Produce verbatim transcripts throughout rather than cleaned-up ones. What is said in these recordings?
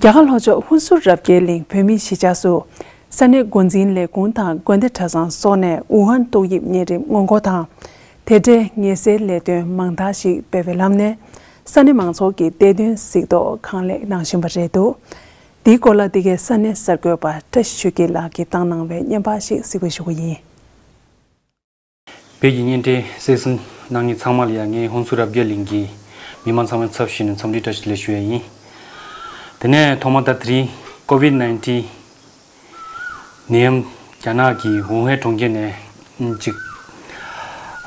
རྒྱ་གར་ལྷོ་ཕྱོགས་ཧུན་སུར་རབ་རྒྱས་གླིང་བོད་མིའི་གཞིས་ཆགས་སུ། ས་གནས་འགོ་འཛིན་ལས་ཁུངས་དང་དགོན་སྡེ་གྲྭ་ཚང་སོགས་ནས་ཝུ་ཧན་ཏོག་དབྱིབས་གཉན་རིམས་སྔོན་འགོག་དང་། དེ་འབྲེལ་ངལ་སེལ་ལས་དོན་མང་དག་ཞིག་སྤེལ་བའི་ལམ་ནས། ས་གནས་མང་ཚོགས་ཀྱིས་བདེ་དོན་གཟིགས་རྟོག་གང་ལེགས་གནང་བཞིན་པ་རེད་འདུག། འདིའི་སྐོར་ལ་འདི་གའི་ས་གནས་གསར་འགོད་པ་བཀྲ་ཤིས་ཆོས་སྐྱིད་ལགས་ཀྱིས་བཏང་གནང་བའི་བརྙན་པར་ཞིག་གཟིགས་འབུལ་ཞུ་གི་ཡིན། བོད་ཀྱི་བརྙན་འཕྲིན་གསན་གཟིགས་གནང་མཁན་ཚང་མ་ལ་ཡང་ངས་ཧུན་སུར་རབ་རྒྱས་གླིང་གི་མི་མང་ཚང་མའི་ཚབ་ཞུས་ནས་འཚམས་འདྲི་བཀྲ་ཤིས་བདེ་ལེགས་ཞུ་ཡ་ཡིན། དེ་ནས་ཐོག་མ་ད་དེ་རིང་ཀོ་ཝིད་ནའིན་ཊིན་ནད་ཡམས་རྒྱ་ནག་གི་ཝུ་ཧན་གྲོང་ཁྱེར་ནས་ཅིག་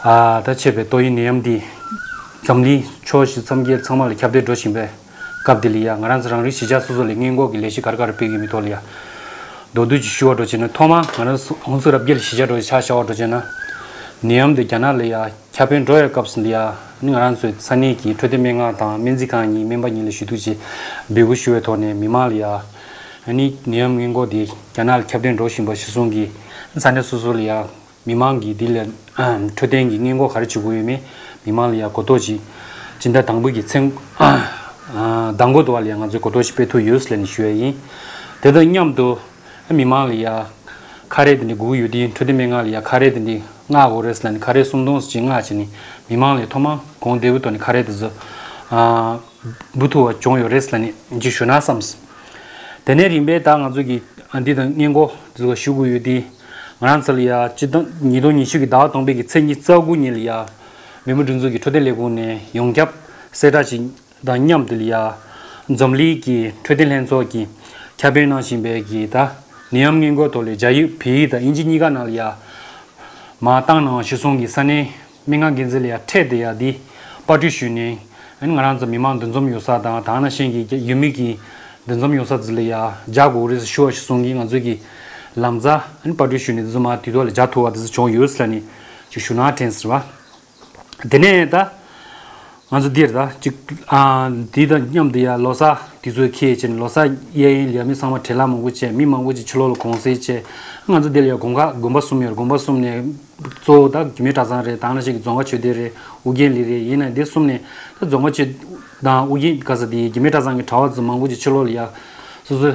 ཨ་ད་མཆེད་པའི་ཏོག་དབྱིབས་ནད་ཡམས་འདི་འཛམ་གླིང་ཕྱོགས་བཞི་མཚམས་བརྒྱད་ཚང་མ་ལ་ཁྱབ་གདལ་འགྲོ་བཞིན་པའི་སྐབས་འདི་ལ་ཡང་ང་རང་ཚོ་རང་རེའི་གཞིས་ཆགས་སོ་སོ་ལ་སྔོན་འགོག་གི་ལས་གཞི་ག་རེ་ག་རེ་སྤེལ་གྱི་མིན་ཐོག་ལ་ཡང་མདོར་བསྡུས་ཅིག་ཞུ་བར་འགྲོ་བྱས་ན། ཐོག་མར་ང་རང་ཚོ་ཧུན་སུར་རབ་རྒྱས་གཞིས་ཆགས་འགྲོ་ཆ་བཞག་པར་འགྲོ་བྱས་ན། ནད་ཡམས་འདི་རྒྱ་ནག་ལ་ཡང་ཁྱབ་སྤེལ་འགྲོ་བའི་སྐབས་སུ་འདི་ཡང་ང་རང་ཚོའི་ས་གནས་ཀྱི་འཕྲོད་བསྟེན་སྨན་ཁང་དང་སྨན་རྩིས་ཁང་གཉིས་སྨན་པ་གཉིས་ལ་ཞུ་གཏུག་བྱས་འབོད་སྐུལ་ཞུ་བའི་ཐོག་ནས་མི་མང་ལ་ཡང་ནད་ཡམས་སྔོན་འགོག་འདི་རྒྱ་ནག་ལ་ཁྱབ་གདལ་འགྲོ་བཞིན་པ་གཞིར་བཟུང་གིས་ས་གནས་སོ་སོ་ལ་ཡང་མི་མང་གིས་འདི་ལ་འཕྲོད་བསྟེན་གྱི་སྔོན་འགོག་ག་རེ་བྱེད་དགོས་ཡོད་མེད་མི་མང་ལ་ཡང་གོ་རྟོགས་ཅིག་སྤྱི་ཟླ་དང་པོ་གི་ཚེས་ཟླ་མགོ་དུ་བ་ལ་ཡང་ང་ཚོས་གོ་རྟོགས་ཤིག་སྤེལ་ཐུབ་ཡོད་ཟེར་ནས་ཞུ་ཡ་ཡིན། དེ་དང་མཉམ་དུ་མི་མང་ལ་ཡང་ཁ་རས་དེ་འདྲ་དགོས་ཀྱི་ཡོད་དུས་འཕྲོད་བསྟེན་སྨན་ཁང་ལ་ཡང་ཁ་རས་དེ་འདྲ་མངགས་དགོས་རེད་ཟེར་ནས་ཁ་རས་སུམ་སྟོང་ཙམ་ཅིག་མངགས་བྱས་ནས་མི་མང་ལ་ཐོག་མར་གོང་བདེ་པོའི་ཐོག་ནས་ཁ་རས་དེ་ཚོ་འབུལ་ཐུབ་པ་བྱུང་ཡོད་རེད་ཟེར་ནས་ཅིག་ཞུ་ན་བསམས། དེ་ནས་རིམ་པས་ད་ང་ཚོ་གི་འདི་དང་སྔོན་འགོག་དེ་ཚོ་ཞུ་དགོས་ཡོད་དུས་ང་རང་ཚོ་ལ་ཡང་སྤྱི་ཟླ་ཉིས་སྟོང་ཉི་ཤུ་གི་ཟླ་བ་དང་པོའི་གི་ཚེས་ཉི་ཤུ་རྩ་དགུ་ཉིན་ལ་ཡང་བོད་མི་སྒྲིག་འཛུགས་ཀྱི་འཕྲོད་བསྟེན་ལས་ཁུངས་ནས་ཡོངས་ཁྱབ་གསལ་བསྒྲགས་ཤིག་དང་མཉམ་དུ་ལ་ཡ། འཛམ་གླིང་གི་འཕྲོད་བསྟེན་ལྷན་ཚོགས་ཀྱིས་ཁྱབ་སྤེལ་གནང་བཞིན་པའི་གི་ད་ནད་ཡམས་སྔོན་འགོག་ཐོག་ལ་རྒྱ་ཡིག་བོད་ཡིག་དང་དབྱིན་ཇི་གཉིས་ཀ་ནང་ལ་ཡ། མར་བཏང་གནང་བ་གཞིར་བཟུང་གི་ས་གནས་སྨན་ཁང་འགན་འཛིན་ལ་ཡ་འཕྲལ་དུ་ཡ་འདི་པར་སྐྲུན་ཞུས་ནས་ང་རང་ཚོ་མི་མང་འདུ་འཛོམས་ཡོད་ས་དང་དེ་ནང་བཞིན་གྱི་ཡུལ་མི་གི་འདུ་འཛོམས་ཡོད་ས་ཚོ་ལ་ཡ་རྒྱག་དགོས་རེད་ཞུ་བ་གཞིར་བཟུང་གི་ང་ཚོ་གི་ལམ་སང་པར་སྐྲུན་ཞུས་ནས་འདི་ཚོ་མར་དུས་ཐོག་ལ་རྒྱག་ཐུབ་པ་དེ་ཚོ་བྱུང་ཡོད་ཟེར་ནས་ཅིག་ཞུ་ན་དྲན་ཟེར་བ། དེ་ནས་ད་ང་ཚོ་འདིར་ད་ཅིག་ཨ་འདི་དང་མཉམ་དུ་ཡ་ལོ་གསར་དུས་ཚོད་འཁེལ་བྱས་ནས་ལོ་གསར་གཡས་གཡོན་ལ་ཡ་མི་ཚང་མ་བྲེལ་བ་མང་པོ་བྱས། མི་མང་པོ་ཅིག་ཕྱི་ལོགས་ལ་གུང་སེང་བྱས། ང་ཚོ་འདི་ལ་ཡ་དགོན་ཁག་དགོན་པ་གསུམ་ཡོད་རེད། དགོན་པ་གསུམ་ནས་གཙོ་བོ་ད་རྒྱུད་སྨད་གྲྭ་ཚང་རེད། དེ་ནང་བཞིན་གྱི་རྫོང་དཀར་ཆོས་སྡེ་རེད། ཨོ་རྒྱན་གླིང་རེད། ཡིན་ནའི་འདི་གསུམ་ནས་ད་རྫོང་དཀར་ཆོས་དང་ཨོ་རྒྱན་ག་ས་དེ་རྒྱུད་སྨད་གྲྭ་ཚང་གི་གྲྭ་བ་ཚོ་མང་པོ་ཅིག་ཕྱི་ལོགས་ལ་ཡ་སོ་སོ་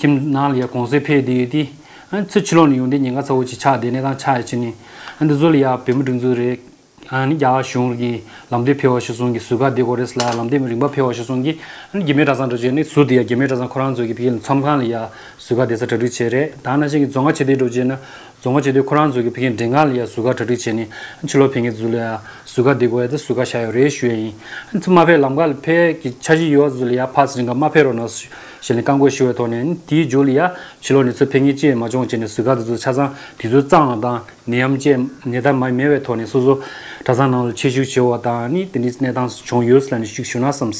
ཁྱིམ་ནང་ལ་ཡ་གུང་སེང་ཕེབས་བསྡད་ཡོད་དེ། ཨ་ཚུར་ཕྱི་ལོགས་ནས་ཡོང་དུས་ཉེན་ཁ་ཚ་བོ་ཅིག་ཆགས་བསྡད་གནས་སྟངས་ཆགས་ཡ་བྱས་ནས། ཨ་འདི་ཚོ་ལ་ཡ་བོད་མི་སྒྲིག་འཛུགས་རེད། ཨ་ནི་རྒྱ་གར་གཞུང་གི་ལམ་སྟོན་ཕེབས་པ་གཞིར་བཟུང་གི་ཟུར་བཀག་བསྡད་དགོས་རེད་ཟེར་ལ་ལམ་སྟོན་རིམ་པ་ཕེབས་པ་གཞིར་བཟུང་གི་ཨ་ནི་རྒྱུད་སྨད་གྲྭ་ཚང་འགྲོ་བྱས་ནས་ཟུར་དེ་ཡ་རྒྱུད་སྨད་གྲྭ་ཚང་ཁོ་རང་ཚོ་གི་ཕ་གི་མཚམས་ཁང་ལ་ཡ་ཟུར་བཀག་བསྡད་ས་གྲ་སྒྲིག་བྱས་རེད། ད་ནང་བཞིན་གྱི་རྫོང་དཀར་ཆོས་སྡེ་འགྲོ་བྱས་ན་རྫོང་དཀར་ཆོས་སྡེ་ཁོ་རང་ཚོ་གི་ཕ་གི་མགྲོན་ཁང་ལ་ཡ་ཟུར་བཀག་གྲ་སྒྲིག་བྱས་ནས་ཨ་ཕྱི་ལོགས་ཕེབས་མཁན་ཚོ་ལ་ཡ་ཟུར་བཀག་བསྡད་དགོས་ཡ་དེ་ཟུར་བཀག་བཞག་ཡོད་རེད་ཞུ་ཡ་ཡིན། ཨ་ཚུར་མ་ཕེབས། ལམ་ཁ་ལ་ཕེབས་ཀྱི་འཆར་གཞི་ཡོད་པ་ཚོ་ལ་ཡ་ཕར་ཚུར་རིང་ག་མ་ཕེབས་རོགས་གནང་ཞེས་ནས་བཀའ་བཀོད་ཞུ་བའི་ཐོག་ནས། ཨ་ནི་དེའི་མཇུག་ལ་ཡ་ཕྱི་ལོགས་ནས་ཚུར་ཕེབས་མཁན་ཅིག་མ་བྱུང་བྱས་ནས་ཟུར་བཀག་དེ་ཚོ་ཆ་ཚང་དུས་ཚོད་གཙང་བ་དང་། ནད་ཡམས་བཅས་ནད་རྟགས་མ་མེད་པའི་ཐོག་ནས་སོ་སོ་གྲྭ་ཚང་ནང་ལ་ཆོས་ཞུགས་བྱེད་པ་དང་། ཨ་ནི་དེ་འདྲའི་གནས་སྟངས་བྱུང་ཡོད་ལབ་ནས་ཞུ་ཞུ་ན་བསམས།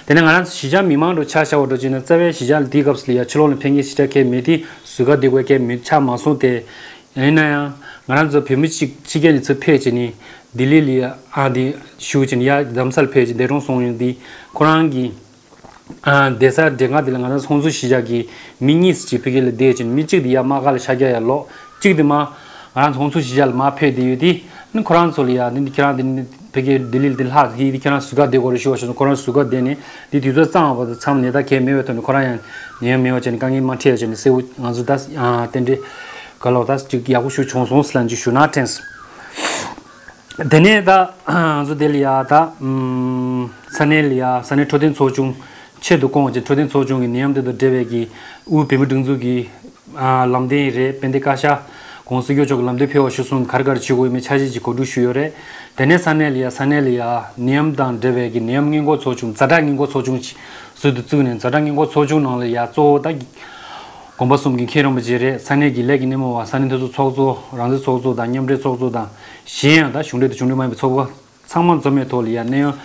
དེ་ནས་ང་རང་ཚོ་གཞིས་ཆགས་མི་མང་འགྲོ་ཆ་བཞག་པ་འགྲོ་བྱས་ན། རྩ་བའི་གཞིས་ཆགས་ལ་དེའི་སྐབས་སུ་ལ་ཡ་ཕྱི་ལོགས་ནས་ཕེབས་མཁན་ཞེ་དྲག་གང་ཡང་མེད་དེ། ཟུར་བཀག་བསྡད་དགོས་མཁན་མི་ཆགས་མ་སོང་སྟེ། ཡིན་ན་ཡང་ང་རང་ཚོ་བོད་མི་གཅིག་ཕྱི་རྒྱལ་ནས་ཚུར་ཕེབས་བྱས་ནས་ལྡི་ལི་ལ་ཡ་ཨ་དེ་བཞུགས་བྱས་ནས་ཡ་རྡ་རམ་ས་ལ་ཕེབས་བྱས་འདས་གྲོངས་སོང་ཡོད་དེ། ཁོ་རང་གི་ཨ་བསྡད་སར་མགྲོན་ཁང་དེ་ལ་ང་རང་ཚོ་ཧོན་སུར་གཞིས་ཆགས་ཀྱི་མི་གཉིས་ཅིག་ཕ་གི་ལ་བསྡད་བྱས་ནས། མི་གཅིག་དེ་ཡར་དམག་སྒར་ལ་ཤར་རྒྱག་ཡར་ལོག་གཅིག་དེ་མར་ང་རང་ཚོ་ཧོན་སུར་གཞིས་ཆགས་ལ་མར་ཕེབས་བསྡད་ཡོད་དེ། ཨ་ནི་ཁོ་རང་ཚོ་ལ་ཡ་འདི་འདི་ཁྱེད་རང་འདི་འདི་ཕ་གི་ལྡི་ལི་ལ་འདི་ལྷག་འདི་འདི་ཁྱེད་རང་ཟུར་བཀག་བསྡད་དགོས་རེད་ཞུ་བ་ཞུ་སོང་། ཁོ་རང་ཟུར་བཀག་བསྡད་ནས་འདི་དུས་ཚོད་གཙང་བ་བར་དུ་མཚམས་ནད་རྟགས་གང་ཡང་མེད་པའི་ཐོག་ནས་ཁོ་རང་ཡང་ནད་ཡམས་མེད་པ་བྱས་ནས་དཀའ་ངལ་མ་འཕྲད་བྱས་ནས་གསལ་པོ་ང་ཚོ་ད་ཨ་རྟེན་འབྲེལ་ག་ལོག་ད་ཅིག་ཡག་པོ་ཞིག་བྱུང་སོང་ཟེར་ལབ་ཅིག་ཞུ་ན་དྲན་སོང་། དེ་ནས་ད་ང་ཚོ་དེ་ལ་ཡ་ད་ཨམ་ས་གནས་ལ་ཡ་ས་གནས་འཕྲོད་བསྟེན་ཚོགས་ཆུང་ཆེད་དུ་བསྐོངས་བྱས། འཕྲོད་བསྟེན་ཚོགས་ཆུང་གི་ནད་ཡམས་དེ་དང་འབྲེལ་བའི་གི་དབུས་བོད་མི་སྒྲིག་འཛུགས་ཀྱི་ཨ་ལམ་སྟོན་རེད། དཔལ་ལྡན་བཀའ་ཤག་གོང་ས་སྐྱབས་མཆོག་གི་ལམ་སྟོན་ཕེབས་པ་གཞིར་བཟུང་གི་ག་རེ་ག་རེ་བྱེད་དགོས་ཡོད་མེད་འཆར་གཞི་ཅིག་གོ་སྒྲིག་ཞུས་ཡོད་རེད། དེ་ནས་ས་གནས་ལ་ཡ་ས་གནས་ལ་ཡ་ནད་ཡམས་དང་འབྲེལ་བའི་གི་ནད་ཡམས་སྔོན་འགོག་ཚོགས་ཆུང་། ཛ་དྲག་སྔོན་འགོག་ཚོགས་ཆུང་ཅིག་ཟུར་དུ་བཙུགས་ནས། ཛ་དྲག་སྔོན་འགོག་ཚོགས་ཆུང་ནང་ལ་ཡ་གཙོ་བོ་ད་དགོན་པ་གསུམ་གྱི་མཁན་རིན་པོ་ཆེ་རེད། ས་གནས་ཀྱི་ལས་ཀྱི་སྣེ་མོ་བ། ས་གནས་དེ་ཚོ་ཚོགས་གཙོ། རང་བཙན་ཚོགས་གཙོ་དང་མཉམ་འབྲེལ་ཚོགས་གཙོ་དང་། གཞན་ཡང་ད་གཞུང་འབྲེལ་དང་གཞུང་འབྲེལ་མ་ཡིན་པའི་ཚོགས་པ་ཚང་མ་འཛོམས་པའི་ཐོག་ལ་ཡ་ནད་ཡམས་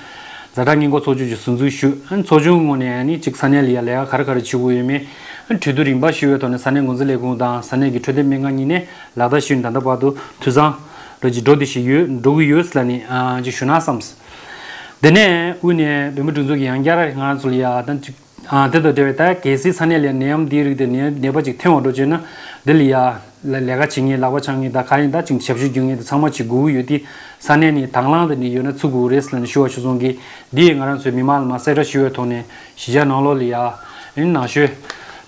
ཛ་དྲག་སྔོན་འགོག་ཚོགས་ཆུང་ཅིག་ཟུར་འཛུགས་ཞུས། ཨ་ནི་ཚོགས་ཆུང་ངོས་ནས་ཨ་ནི་གཅིག་ས་གནས་ལ་ཡ་ལས་ཀ་ག་རེ་ག་རེ་བྱེད་དགོས་ཡོད་མེད། ཨ་ནི་གྲོས་བསྡུར་རིམ་པ་ཞུས་པའི་ཐོག་ནས་ས་གནས་འགོ་འཛིན་ལས་ཁུངས་དང་ས་གནས་ཀྱི་འཕྲོད་བསྟེན་སྨན་ཁང་གཉིས་ནས་ལག་བསྟར་ཞུས་ནས་ད་ལྟ་བར་དུ་འཐུས་ཚང་རེ་ཅིག་འགྲོ་བསྡད་བཞིན་ཡོད། འགྲོ་གི་ཡོད་ཟེར་ལབ་ནས་ཨ་ཅིག་ཞུ་ན་བསམས། དེ་ནས་དབུས་ནས་བོད་མི་སྒྲིག་འཛུགས་ཀྱིས་ཡང་བསྐྱར་ང་ཚོ་ལ་ཡ་ད་ཅིག་ཨ་དེ་དང་འབྲེལ་བའི་ད་གལ་སྲིད་ས་གནས་ལ་ནད་ཡམས་འདིའི་རིགས་དེ་ནད་ནད་པ་ཅིག་ཐོན་པ་འགྲོ་བྱས་ན། འདི་ལ་ཡ་ལ་ལས་ཀ་བྱེད་མཁན། ལག་པ་འཆང་མཁན། ད་ག་ཡིན་ད་ཅིག་ཞབས་ཞུ་སྒྲུབ་མཁན་དེ་ཚང་མ་ཅིག་དགོས་ཀྱི་ཡོད་དེ། ས་གནས་ནས་དང་བླངས་དེ་འདྲ་ཡོད་ན་ཚུགས་དགོས་རེད་ཟེར་ནས་ཞུ་བ་ཞུ་སོང་གི། འདི་ཡིས་ང་རང་ཚོའི་མི་མང་ལ་མར་གསལ་བསྒྲགས་ཞུ་བའི་ཐོག་ནས་གཞིས་ཆགས་ནང་ལོགས་ལ་ཡ་ ཨ་ནི་ནང་ཆོས་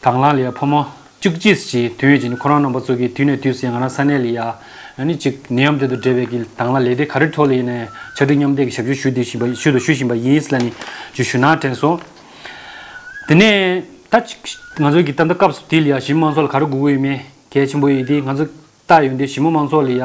དང་བླངས་ལ་ཡ་ཕོ་མོ་བཅུ་གཅིག་ཅིག་ཐོན་ཡོད་ཅིང་ཁོ་རང་རྣམ་པ་ཚོ་གིས་དུས་ནས་དུས་སུ་ཡང་ང་རང་ས་གནས་ལ་ཡ་ཨ་ནི་ཅིག་ནད་ཡམས་དེ་དང་འབྲེལ་བའི་གི་དང་བླངས་ལས་དེ་ག་རེ་ཐོག་ལ་ཡིན་ནའི་ཕྱག་སྦྲེལ་མཉམ་འདེགས་ཀྱི་ཞབས་ཞུ་ཞུ་བསྡད་བཞིན་པ་ཞུ་དང་ཞུ་བཞིན་པ་ཡིན་ལབ་ནས་ཅིག་ཞུ་ན་དྲན་སོང་། དེ་ནས་ད་ཅིག་ང་ཚོའི་གི་ད་ལྟ་སྐབས་སུ་དེ་ལ་ཡ་གཞི་མི་མང་ཚོགས་ལ་ག་རེ་དགོས་ཀྱི་ཡོད་མེད་གལ་ཆེན་པོ་ཡིན་དེ་ང་ཚོ་ལྟ་ཡོང་དུས་གཞི་མི་མང་ཚོགས་ལ་ཡ་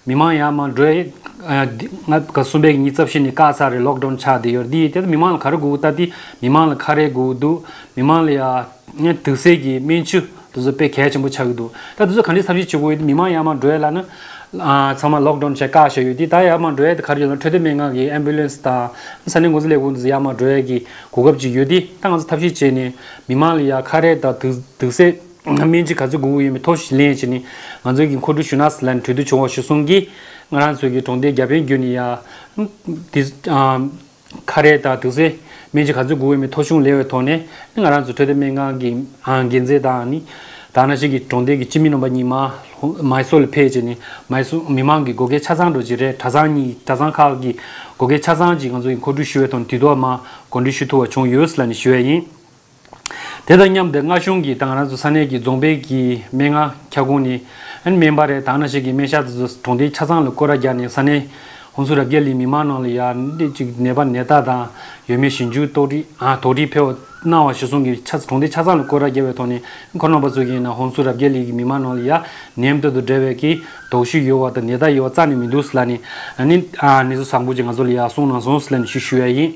མི་མང་ཡར་མར་འགྲོ་ཡ་ང་ག་གསུམ་པའི་ཉིན་རྩ་བཞི་ནས་བཀག་ཚར་རེད། ལོག་ཌའུན་ཆགས་བསྡད་ཡོད་རེད། དེ་ཡིན་དུས་མི་མང་ལ་ག་རེ་དགོས་ལྟ་དུས་མི་མང་ལ་ཁ་རས་དགོས་འདུག་མི་མང་ལ་ཡ་དུག་སེལ་གྱི་སྨན་ཆུ་དེ་ཚོ་དཔེ་གལ་ཆེན་པོ་ཆགས་ཀྱི་འདུག་ད་དེ་ཚོ་ག་འདྲའི་ཐབས་ཤེས་བྱེད་དགོས་ཡོད་དེ་མི་མང་ཡར་མར་འགྲོ་ཡ་ལ་ན་ཚང་མ་ལོག་ཌའུན་བྱས་བཀག་བཞག་ཡོད་དེ་ད་ཡར་མར་འགྲོ་ཡ་དེ་ག་རེ་ཡོད་ན་འཕྲོད་བསྟེན་སྨན་ཁང་གི་ཨེམ་བུ་ལན་སི་དང་ས་གནས་འགོ་འཛིན་ལས་ཁུངས་དེ་ཚོ་ཡར་མར་འགྲོ་ཡ་གི་གོ་སྐབས་ཅིག་ཡོད་དེ་ད་ང་ཚོ་ཐབས་ཤེས་བྱས་ནས་མི་མང་ལ་ཡ་ཁ་རས་དང་དུག་དུག་སེལ་སྨན་ཆུ་ག་ཚོད་དགོས་ཀྱི་ཡོད་མེད་ཐོ་ཞིག་ལེན་བྱས་ནས་ང་ཚོའི་གི་མཁོ་སྒྲུབ་ཞུ་ན་ཟེར་ལབ་ནས་གྲོས་བསྡུར་བྱུང་བ་ཞུ་སོང་གིས་ང་རང་ཚོའི་གི་གྲོང་སྡེའི་རྒྱ་དཔོན་བརྒྱུད་ནས་ཡ་དེ་ཁ་རས་དང་དུག་སེལ་སྨན་ཆུ་ག་ཚོད་དགོས་ཀྱི་ཡོད་མེད་ཐོ་གཞུང་ལེན་པའི་ཐོག་ནས་ང་རང་ཚོ་འཕྲོད་བསྟེན་སྨན་ཁང་གི་འགན་འཛིན་དང་ནི་ད་ནང་བཞིན་གྱི་གྲོང་སྡེའི་གི་སྤྱི་མི་རྣམ་པ་གཉིས་མ་མའི་སོར་ལ་ཕེབས་བྱས་ནས་མའི་སོར་མི་མང་གི་དགོས་གལ་ཆ་ཚང་འགྲོ་གི་རེད། གྲྭ་ཚང་གཉིས་གྲྭ་ཚང་ཁག་གི་དགོས་གལ་ཆ་ཚང་ཅིག་ང་ཚོ་གི་མཁོ་སྒྲུབ་ཞུ་བའི་ཐོག་ནས་དུས་ཐོག་མ་གོ་སྒྲིག་ཞུ་ཐུབ་པ་བྱུང་ཡོད་ཟེར་ལབ་ནས་ཞུ་ཡ་ཡིན། དེ་དང་མཉམ་དུ་རྔ་གཞུང་གི་དང་ང་རང་ཚོ་ས་གནས་ཀྱི་རྫོང་དཔོན་གྱི་སྨན་ཁང་ཁྱབ་ཁོངས་ནས་ཨ་ནི་སྨན་པ་རེད། དེ་ནང་བཞིན་གྱི་སྨན་ཞབས་དེ་ཚོ་གྲོང་སྡེ་ཆ་ཚང་ལ་སྐོར་ར་བརྒྱབ་ནས་ས་གནས་ཧོན་སུར་རབ་རྒྱས་གླིང་མི་མང་ནང་ལ་ཡ་འདི་ཅིག་ནད་པ་ནད་རྟགས་དང་ཡོད་མེད་ཞིབ་འཇུག་དོགས་འདྲི་ཨ་དོགས་འདྲི་ཕེབས་གནང་བ་ཞུ་སོང་གི་ཆ་གྲོང་སྡེ་ཆ་ཚང་ལ་སྐོར་ར་བརྒྱབ་པའི་ཐོག་ནས་ཁོ་རྣམ་པ་ཚོ་གིས་ཡིན་ན་ཧོན་སུར་རབ་རྒྱས་གླིང་གི་མི་མང་ནང་ལ་ཡ་ནད་དེ་དང་འབྲེལ་བའི་གི་དོགས་གཞི་ཡོད་པ་དང་ནད་རྟགས་ཡོད་པ་རྩ་ནས་མི་འདུག་ཟེར་ལབ་ནས་ཨ་ནི་ཨ་གནས་ཚུལ་བཟང་པོ་ཅིག་ང་ཚོ་ལ་ཡ་གསུངས་གནང་སོང་ཟེར་ལབ་ནས་ཞུ་ཞུ་ཡ་ཡིན།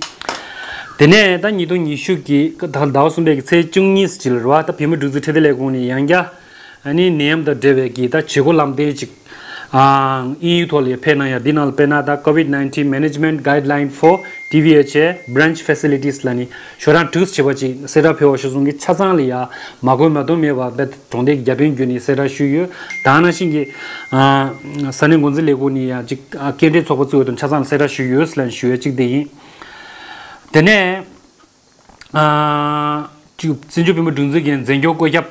དེ་ནས་ད་ཉིས་སྟོང་ཉི་ཤུ་གི་ཟླ་བ་གསུམ་པའི་གི་ཚེས་བཅུ་གཉིས་ཙམ་ལ་རེད་བ། ད་བོད་མིའི་སྒྲིག་འཛུགས་འཕྲོད་བསྟེན་ལས་ཁུངས་ནས་ཡང་བསྐྱར་ཨ་ནི་ནད་ཡམས་དང་འབྲེལ་བའི་གི་ད་བྱེད་སྒོ་ལམ་སྟོན་ཅིག་ཨིན་ཡིག་ཐོག་ལ་ཕེབས་གནང་ཡ། འདི་ནང་ལ་དཔེར་ན་ད་COVID nineteen management guideline for T V H A branch facilities ལབ་ནས་ཞོར་དང་དྲུག་བྱས་པ་ཅིག་གསལ་བསྒྲགས་ཕེབས་པ་ཞུ་སོང་གི་ཆ་ཚང་ལ་ཡ་མ་གོ་མ་མཐོང་མེད་པ་དཔེ་གྲོང་སྡེའི་རྒྱ་དཔོན་བརྒྱུད་ནས་གསལ་བསྒྲགས་ཞུས་ཡོད། དེ་ནང་བཞིན་གྱི་ས་གནས་འགོ་འཛིན་ལས་ཁུངས་ནས་ཡ་ཅིག་སྐད་འཕྲིན་ཚོགས་པ་བཙུགས་པ་དང་ཆ་ཚང་ལ་གསལ་བསྒྲགས་ཞུས་ཡོད་ཟེར་ལབ་ནས་ཞུ་ཡ་གཅིག་དེ་ཡིན། དེ་ནས་ཨ་ཅིག་བཙན་བྱོལ་བོད་མིའི་སྒྲིག་འཛུགས་ཀྱི་མཛད་སྒོ་བཀོད་ཁྱབ་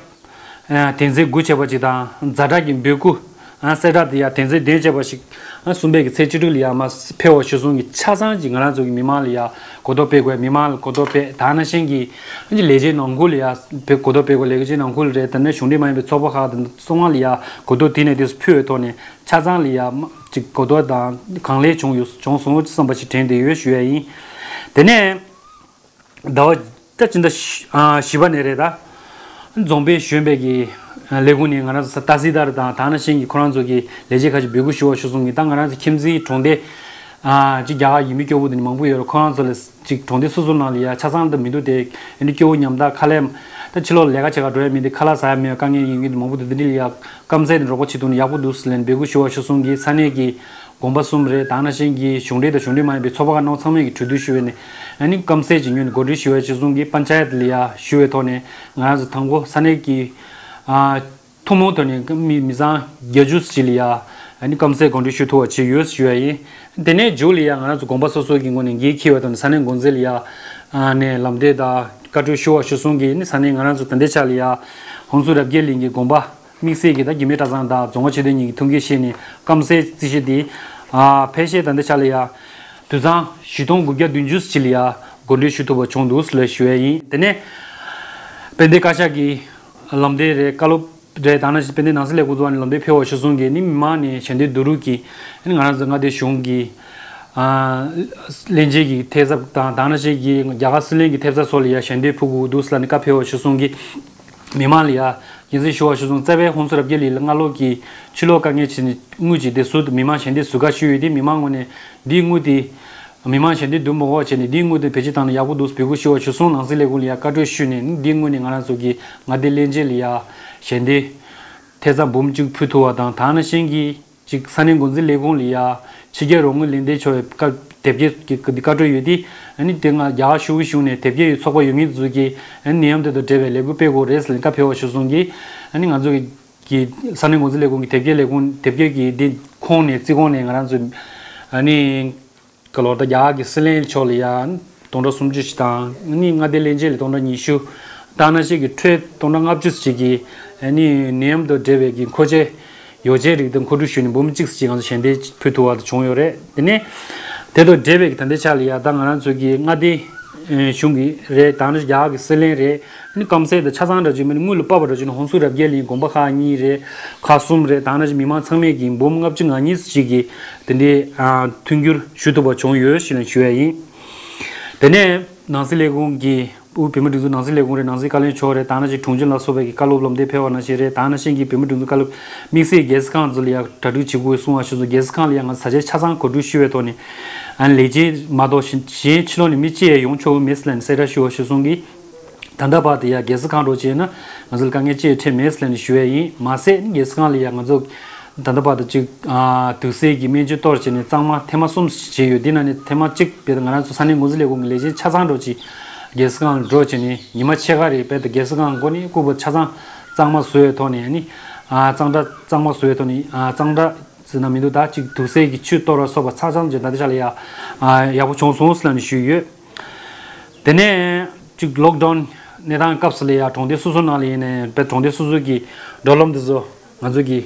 ཨ་དོན་ཚན་དགུ་བྱས་པ་ཅིག་དང་ཛ་དྲག་གི་འབོད་སྐུལ་ཨ་གསལ་བསྒྲགས་དེ་ཡ་དོན་ཚན་བདུན་བྱས་པ་ཞིག་ཨ་གསུམ་པའི་གི་ཚེས་བཅུ་དྲུག་ལ་ཡ་མར་ཕེབས་པ་ཞུ་སོང་གི་ཆ་ཚང་ཅིག་ང་རང་ཚོ་གི་མི་མང་ལ་ཡ་གོ་རྟོགས་སྤེལ་དགོས། མི་མང་ལ་གོ་རྟོགས་སྤེལ་དེ་ནང་བཞིན་གྱི་ཨ་ཅིག་ལས་བྱེད་ནང་ཁུལ་ལ་ཡ་གོ་རྟོགས་སྤེལ་དགོས། ལས་བྱེད་ནང་ཁུལ་རེད། དེ་ནས་གཞུང་འབྲེལ་མ་ཡིན་པའི་ཚོགས་པ་ཁག་དང་ཚོགས་ཁང་ལ་ཡ་གོ་རྟོགས་དེ་ནས་དེ་ཚོ་ཕུལ་བའི་ཐོག་ནས་ཆ་ཚང་ལ་ཡ་ཅིག་གོ་རྟོགས་དང་གང་ལེགས་བྱུང་ཡོད་བྱུང་སོང་བསམ་པ་ཞིག་དྲན་བསྡད་ཡོད་ཞུ་ཡ་ཡིན། དེ་ནས་ཟླ་བ་ད་ཕྱི་ཟླ་བཞི་པ་ནས་རེད། ད་རྫོང་དཔོན་གཞོན་པའི་གི་ལས་ཁུངས་ནས་ང་རང་ཚོ་ཏ་སི་དར་དང་དེ་ནང་བཞིན་གྱི་ཁོ་རང་ཚོ་གི་ལས་བྱེད་ཁག་ཅིག་འབོད་སྐུལ་ཞུ་བ་ཞུ་སོང་གི། ད་ང་རང་ཚོ་ཁྱིམ་མཚེས་གྲོང་སྡེ་ཅིག་རྒྱ་གར་ཡུལ་མི་སྐྱོ་བོ་དེ་འདྲ་མང་པོ་ཡོད་རེད། ཁོ་རང་ཚོ་ལ་ཅིག་གྲོང་སྡེ་སོ་སོ་ནང་ལ་ཡ་ཆ་ཚང་དུ་མི་འདུག་དེ་ཨ་ནི་སྐྱོ་བོ་ཉམ་ཐག་ཁ་ལས་ད་ཕྱི་ལོགས་ལས་ཀ་བྱེད་ག་འགྲོ་ཡ་མི་འདུག་ཁ་ལག་ཟ་ཡ་མེད་པ་དཀའ་ངལ་ཡོད་མཁན་དེ་མང་པོ་འདུག་དེ་འདྲ་ལ་ཡ་སྐམ་སའི་རོགས་པ་བྱེད་ཐུབ་ན་ཡག་པོ་འདུག་ཟེར་ལབ་ནས་འབོད་སྐུལ་ཞུ་བ་ཞུ་སོང་གི། ས་གནས་ཀྱི་དགོན་པ་གསུམ་རེད། དེ་ནང་བཞིན་གྱི་གཞུང་འབྲེལ་དང་གཞུང་འབྲེལ་མ་ཡིན་པའི་ཚོགས་པ་ཁག་རྣམས་ཚང་མས་ཀྱི་གྲོས་བསྡུར་ཞུས་པ་ནས་ཨ་ནི་སྐམ་སའི་ཇི་ཉུང་ནས་གོ་སྒྲིག་ཞུ་བའི་ཆེད་བཟུང་གིས་པན་ཆ་ཡད་ལ་ཡ་ཞུ་བའི་ཐོག་ནས་ང་རང་ཚོ་དང་པོ་ས་གནས་ཀྱི་ཨ་ཐུན་མོང་ཐོག་ནས་མི་མི་ཚང་བརྒྱད་ཅུ་ཅིག་ལ་ཡ་ཨ་ནི་སྐམ་སའི་གོ་སྒྲིག་ཞུ་ཐུབ་པ་བྱས་ཡོད་ཞུ་བ་ཡིན། དེ་ནས་མཇུག་ལ་ཡ་ང་རང་ཚོ་དགོན་པ་སོ་སོ་གི་ངོས་ནས་འགན་འཁྱེར་བའི་ཐོག་ནས་ས་གནས་འགོ་འཛིན་ལ་ཡ་ཨ་ནས་ལམ་སྟོན་དང་བཀའ་འཁྲོལ་ཞུ་བ་ཞུ་སོང་གིས་ནི་ས་གནས་ང་རང་ཚོ་ད་ལྟའི་ཆ་ལ་ཡ་ཧོན་སུར་རབ་རྒྱས་གླིང་གི་དགོན་པ་དམིགས་བསལ་གྱི་ད་རྒྱུད་སྨད་གྲྭ་ཚང་དང་རྫོང་ཁ་ཆོས་སྡེ་གཉིས་ཀྱི་ཐུགས་འགན་བཞེས་ནས་སྐམ་སའི་རྩིས་གཞི་དེ་ཨ་ཕལ་ཆེར་ད་ལྟའི་ཆ་ལ་ཡ་དུད་ཚང་བཞི་སྟོང་དགུ་བརྒྱ་བདུན་ཅུ་ཅིག་ལ་ཡ་གོ་སྒྲིག་ཞུ་ཐུབ་པ་བྱུང་འདུག་ལ་ཞུ་ཡ་ཡིན། དེ་ནས་དཔལ་ལྡན་བཀའ་ཤག་གི་ལམ་སྟོན་རེད། བཀའ་སློབ་རེད། དེ་ནང་བཞིན་དཔལ་ལྡན་ནང་སྲིད་ལས་ཁུངས་ཚོ་ནས་ལམ་སྟོན་ཕེབས་པ་ཞུ་སོང་གིས་ནི་མི་མང་ནས་ཞལ་འདེབས་བསྡུ་རུབ་ཀྱིས་ནི་ང་རང་ཚོ་མངའ་སྡེ་གཞུང་གི་ཨ་བློན་ཆེན་གྱི་ཐེབས་རྩ་དང་དེ་ནང་བཞིན་གྱི་རྒྱ་གར་སྲིད་བློན་གྱི་ཐེབས་རྩ་སོགས་ལ་ཡ་ཞལ་འདེབས་ཕུལ་དགོས་འདུག་ཟེར་ནས་བཀའ་ཕེབས་པ་ཞུ་སོང་གིས་མི་མང་ལ་ཡ་འགན་འཛིན་ཞུ་བ་ཞུ་སོང་། རྩ་བའི་ཧོན་སུར་རབ་རྒྱས་གླིང་ལ་སྔ་ལོགས་ཀྱི་ཕྱི་ལོགས་དཀའ་ངལ་ཕྱིན་ནས་དངུལ་ཅིག་དེ་ཟུར་དུ་མི་མང་ཞལ་འདེབས་ཟུར་བཀའ་ཞུས་ཡོད་དེ་མི་མང་ངོས་ནས་འདིའི་དངུལ་དེ་མི་མང་ཞལ་འདེབས་བསྡུ་མི་དགོས་པ་བྱས་ནས་འདིའི་དངུལ་དེ་བེད་སྤྱོད་བཏང་ན་ཡག་པོ་འདུག་འབོད་སྐུལ་ཞུ་བ་ཞུ་སོང་། ནང་སྲིད་ལས་ཁུངས་ལ་ཡ་བཀའ་འཁྲོལ་ཞུས་ནས་འདིའི་དངུལ་ནས་ང་རང་ཚོ་གི་མངའ་སྡེ་བློན་ཆེན་ལ་ཡ་ཞལ་འདེབས་ཐེབས་རྩ་འབུམ་གཅིག་ཕུལ་ཐུབ་པ་དང་དེ་ནང་བཞིན་གྱི་ཅིག་ས་གནས་འགོ་འཛིན་ལས་ཁུངས་ལ་ཡ་ཕྱི་རྒྱལ་རོགས་དངུལ་ལེན་འདེད་ཆོག་པའི་བཀའ་དེབ་སྐྱེལ་གྱི་བཀའ་འཁྲོལ་ཡོད་དེ་ཨ་ནི་དེ་སྔ་རྒྱ་གར་ཤུག་གཞུང་ནས་དེབ་སྐྱེལ་ཡོད་ཚོགས་པ་ཡོད་མཁན་ཚོ་གིས་ཨ་ནི་ནད་ཡམས་དེ་དང་འབྲེལ་བའི་ལས་འགུལ་སྤེལ་དགོས་རེད་ཟེར་ནས་བཀའ་ཕེབས་པ་ཞུ་སོང་གིས་ཨ་ནི་ང་ཚོ་གི་གི་ས་གནས་འགོ་འཛིན་ལས་ཁུངས་ཀྱི་དེབ་སྐྱེལ་ལས་ཁུངས་དེབ་སྐྱེལ་གྱི་འདི་ཁོངས་ནས་རྩིས་ཁོངས་ནས་ང་རང་ཚོ་ཨ་ནི་ག་ལོར་ད་རྒྱ་གར་གྱི་སྲིད་བློན་མཆོག་ལ་ཡང་སྟོང་ཕྲག་སུམ་ཅུ་ཞིག་དང་ཨ་ནི་མངའ་སྡེ་བློན་ཆེན་ལ་སྟོང་ཕྲག་ཉི་ཤུ་དེ་ནང་བཞིན་གྱི་ཁྲལ་སྟོང་ཕྲག་ལྔ་བཅུ་ཞིག་གི་ཨ་ནི་ནད་ཡམས་དང་འབྲེལ་བའི་གི་མཁོ་ཆས་ཡོ་བྱད་རིགས་དང་མཁོ་སྤྲོད་ཞུས་ནས་འབུམ་གཅིག་ཞིག་ང་ཚོ་ཞལ་འདེབས་ཕུལ་ཐུབ་པ་དེ་བྱུང་ཡོད་རེད། དེ་ནས་དེ་དང་འབྲེལ་བའི་གི་ད་ལྟའི་ཆ་ལ་ཡང་ད་ང་རང་ཚོ་གི་མངའ་སྡེ་ གཞུང་གི་རེད། ད་ནི་རྒྱ་གར་གྱི་སྲིད་བློན་རེད། ཨ་ནི་སྐམ་སའི་དང་ཆ་ཚང་འདྲ་ཅིག་མིན་ནི་དངུལ་ལ་དཔག་པ་འདྲ་ཅིག་ནི་ཧོན་སུར་རབ་རྒྱས་གླིང་དགོན་པ་ཁག་གཉིས་རེད། ཁག་གསུམ་རེད། ད་ནི་མི་མང་ཚང་མས་ཀྱི་འབུམ་ལྔ་བཅུ་ང་གཉིས་ཅིག་གིས་དེ་འདྲའི་མཐུན་འགྱུར་ཞུ་ཐུབ་པ་བྱུང་ཡོད་ཞེས་ཞུ་ཡ་ཡིན། དེ་ནས་ནང་སྲིད་ལས་ཁུངས་ཀྱི་དབུས་བོད་མི་སྒྲིག་འཛུགས་ནང་སྲིད་ལས་ཁུངས་རེད། ནང་སྲིད་བཀའ་བློན་མཆོག་རེད། ད་ནི་ཅིག་དྲུང་ཆེ་ལ་སོགས་པའི་གི་བཀའ་སློབ་ལམ་སྟོན་ཕེབས་པ་ནང་བཞིན་རེད། ད་ནི་ཤེས་ཀྱི་བོད་མི་སྒྲིག་འཛུགས་བཀའ་སློབ་དམིགས་བསལ་རྒྱལ་སྲིད་ཁང་ཚོ་ལ་ཡང་གྲ་སྒྲིག་བྱེད་དགོས་གསུང་བ་ཞུ་སོང་། རྒྱལ་སྲིད་ཁང་ལ་ཡང་ང་ཚོ་ས་ཆ་ཆ་ཚང་གོ་སྒྲིག་ཞུ་བའི་ཐོག་ནས་ཨ་ནི་ལས་བྱེད་མ་གཏོགས་གཞན་ཕྱི་ལོགས་ནས་མི་གཅིག་ཡང་ཡོང་ཆོག་གི་མེད་ཟེར་ལབ་ནས་གསལ་བསྒྲགས་ཞུ་བ་ཞུ་སོང་གི། ད་ལྟ་བར་དུ་ཡང་རྒྱལ་སྲིད་ཁང་འགྲོ་བྱས་ན་ང་ཚོ་ལ་དཀའ་ངལ་ཅི་ཡང་འཕྲད་མེད་ཟེར་ལབ་ནས་ཞུ་བ་ཡིན། མ་ཟད་རྒྱལ་སྲིད་ཁང་ལ་ཡང་ང་ཚོ་ད་ལྟ་བར་དུ་ཅིག་ཨ་དུག་སེལ་གྱི་སྨན་བཅོས་གཏོར་བྱས་ནས་གཙང་མ་ཐེངས་མ་གསུམ་བྱས་ཡོད། འདི་ནང་ནས་ཐེངས་མ་གཅིག་དཔེར་ན་ང་རང་ཚོ་ས་གནས་འགོ་འཛིན་ལས་ཁུངས་ཀྱི་ལས་བྱེད་ཆ་ཚང་འགྲོ་ཅིག་རྒྱལ་སྲིད་ཁང་ལ་འགྲོ་བྱས་ནས་ཉི་མ་ཕྱེད་ཀ་རེ་དཔེར་ན་རྒྱལ་སྲིད་ཁང་སྒོ་ནས་སྐུ་པར་ཆ་ཚང་གཙང་མ་བཟོས་ཐོག་ནས་ནི་ཨ་གཙང་སྦྲ་གཙང་མ་བཟོས་ཐོག་ནས་ཨ་གཙང་སྦྲ་ཟེར་ན་མི་འདུག་ད་ཅིག་དུག་སེལ་གྱི་ཆུ་གཏོར་བ་སོགས་པ་ཆ་ཚང་ཅིག་ད་ལྟ་ཆ་ལ་ཡ་ཨ་ཡག་པོ་བྱུང་སོང་ཟེར་ལབ་ནས་ཞུས་ཡོད། དེ་ནས་ཅིག་ལོག་ཌའུན་གནས་སྟངས་སྐབས་སུ་ལ་ཡ་གྲོང་སྡེ་སོ་སོ་ནང་ལ་ཡིན་ནའི་དཔེ་གྲོང་སྡེ་སོ་སོ་གི་འགྲོ་ལམ་དེ་ཚོ་ང་ཚོ་གི་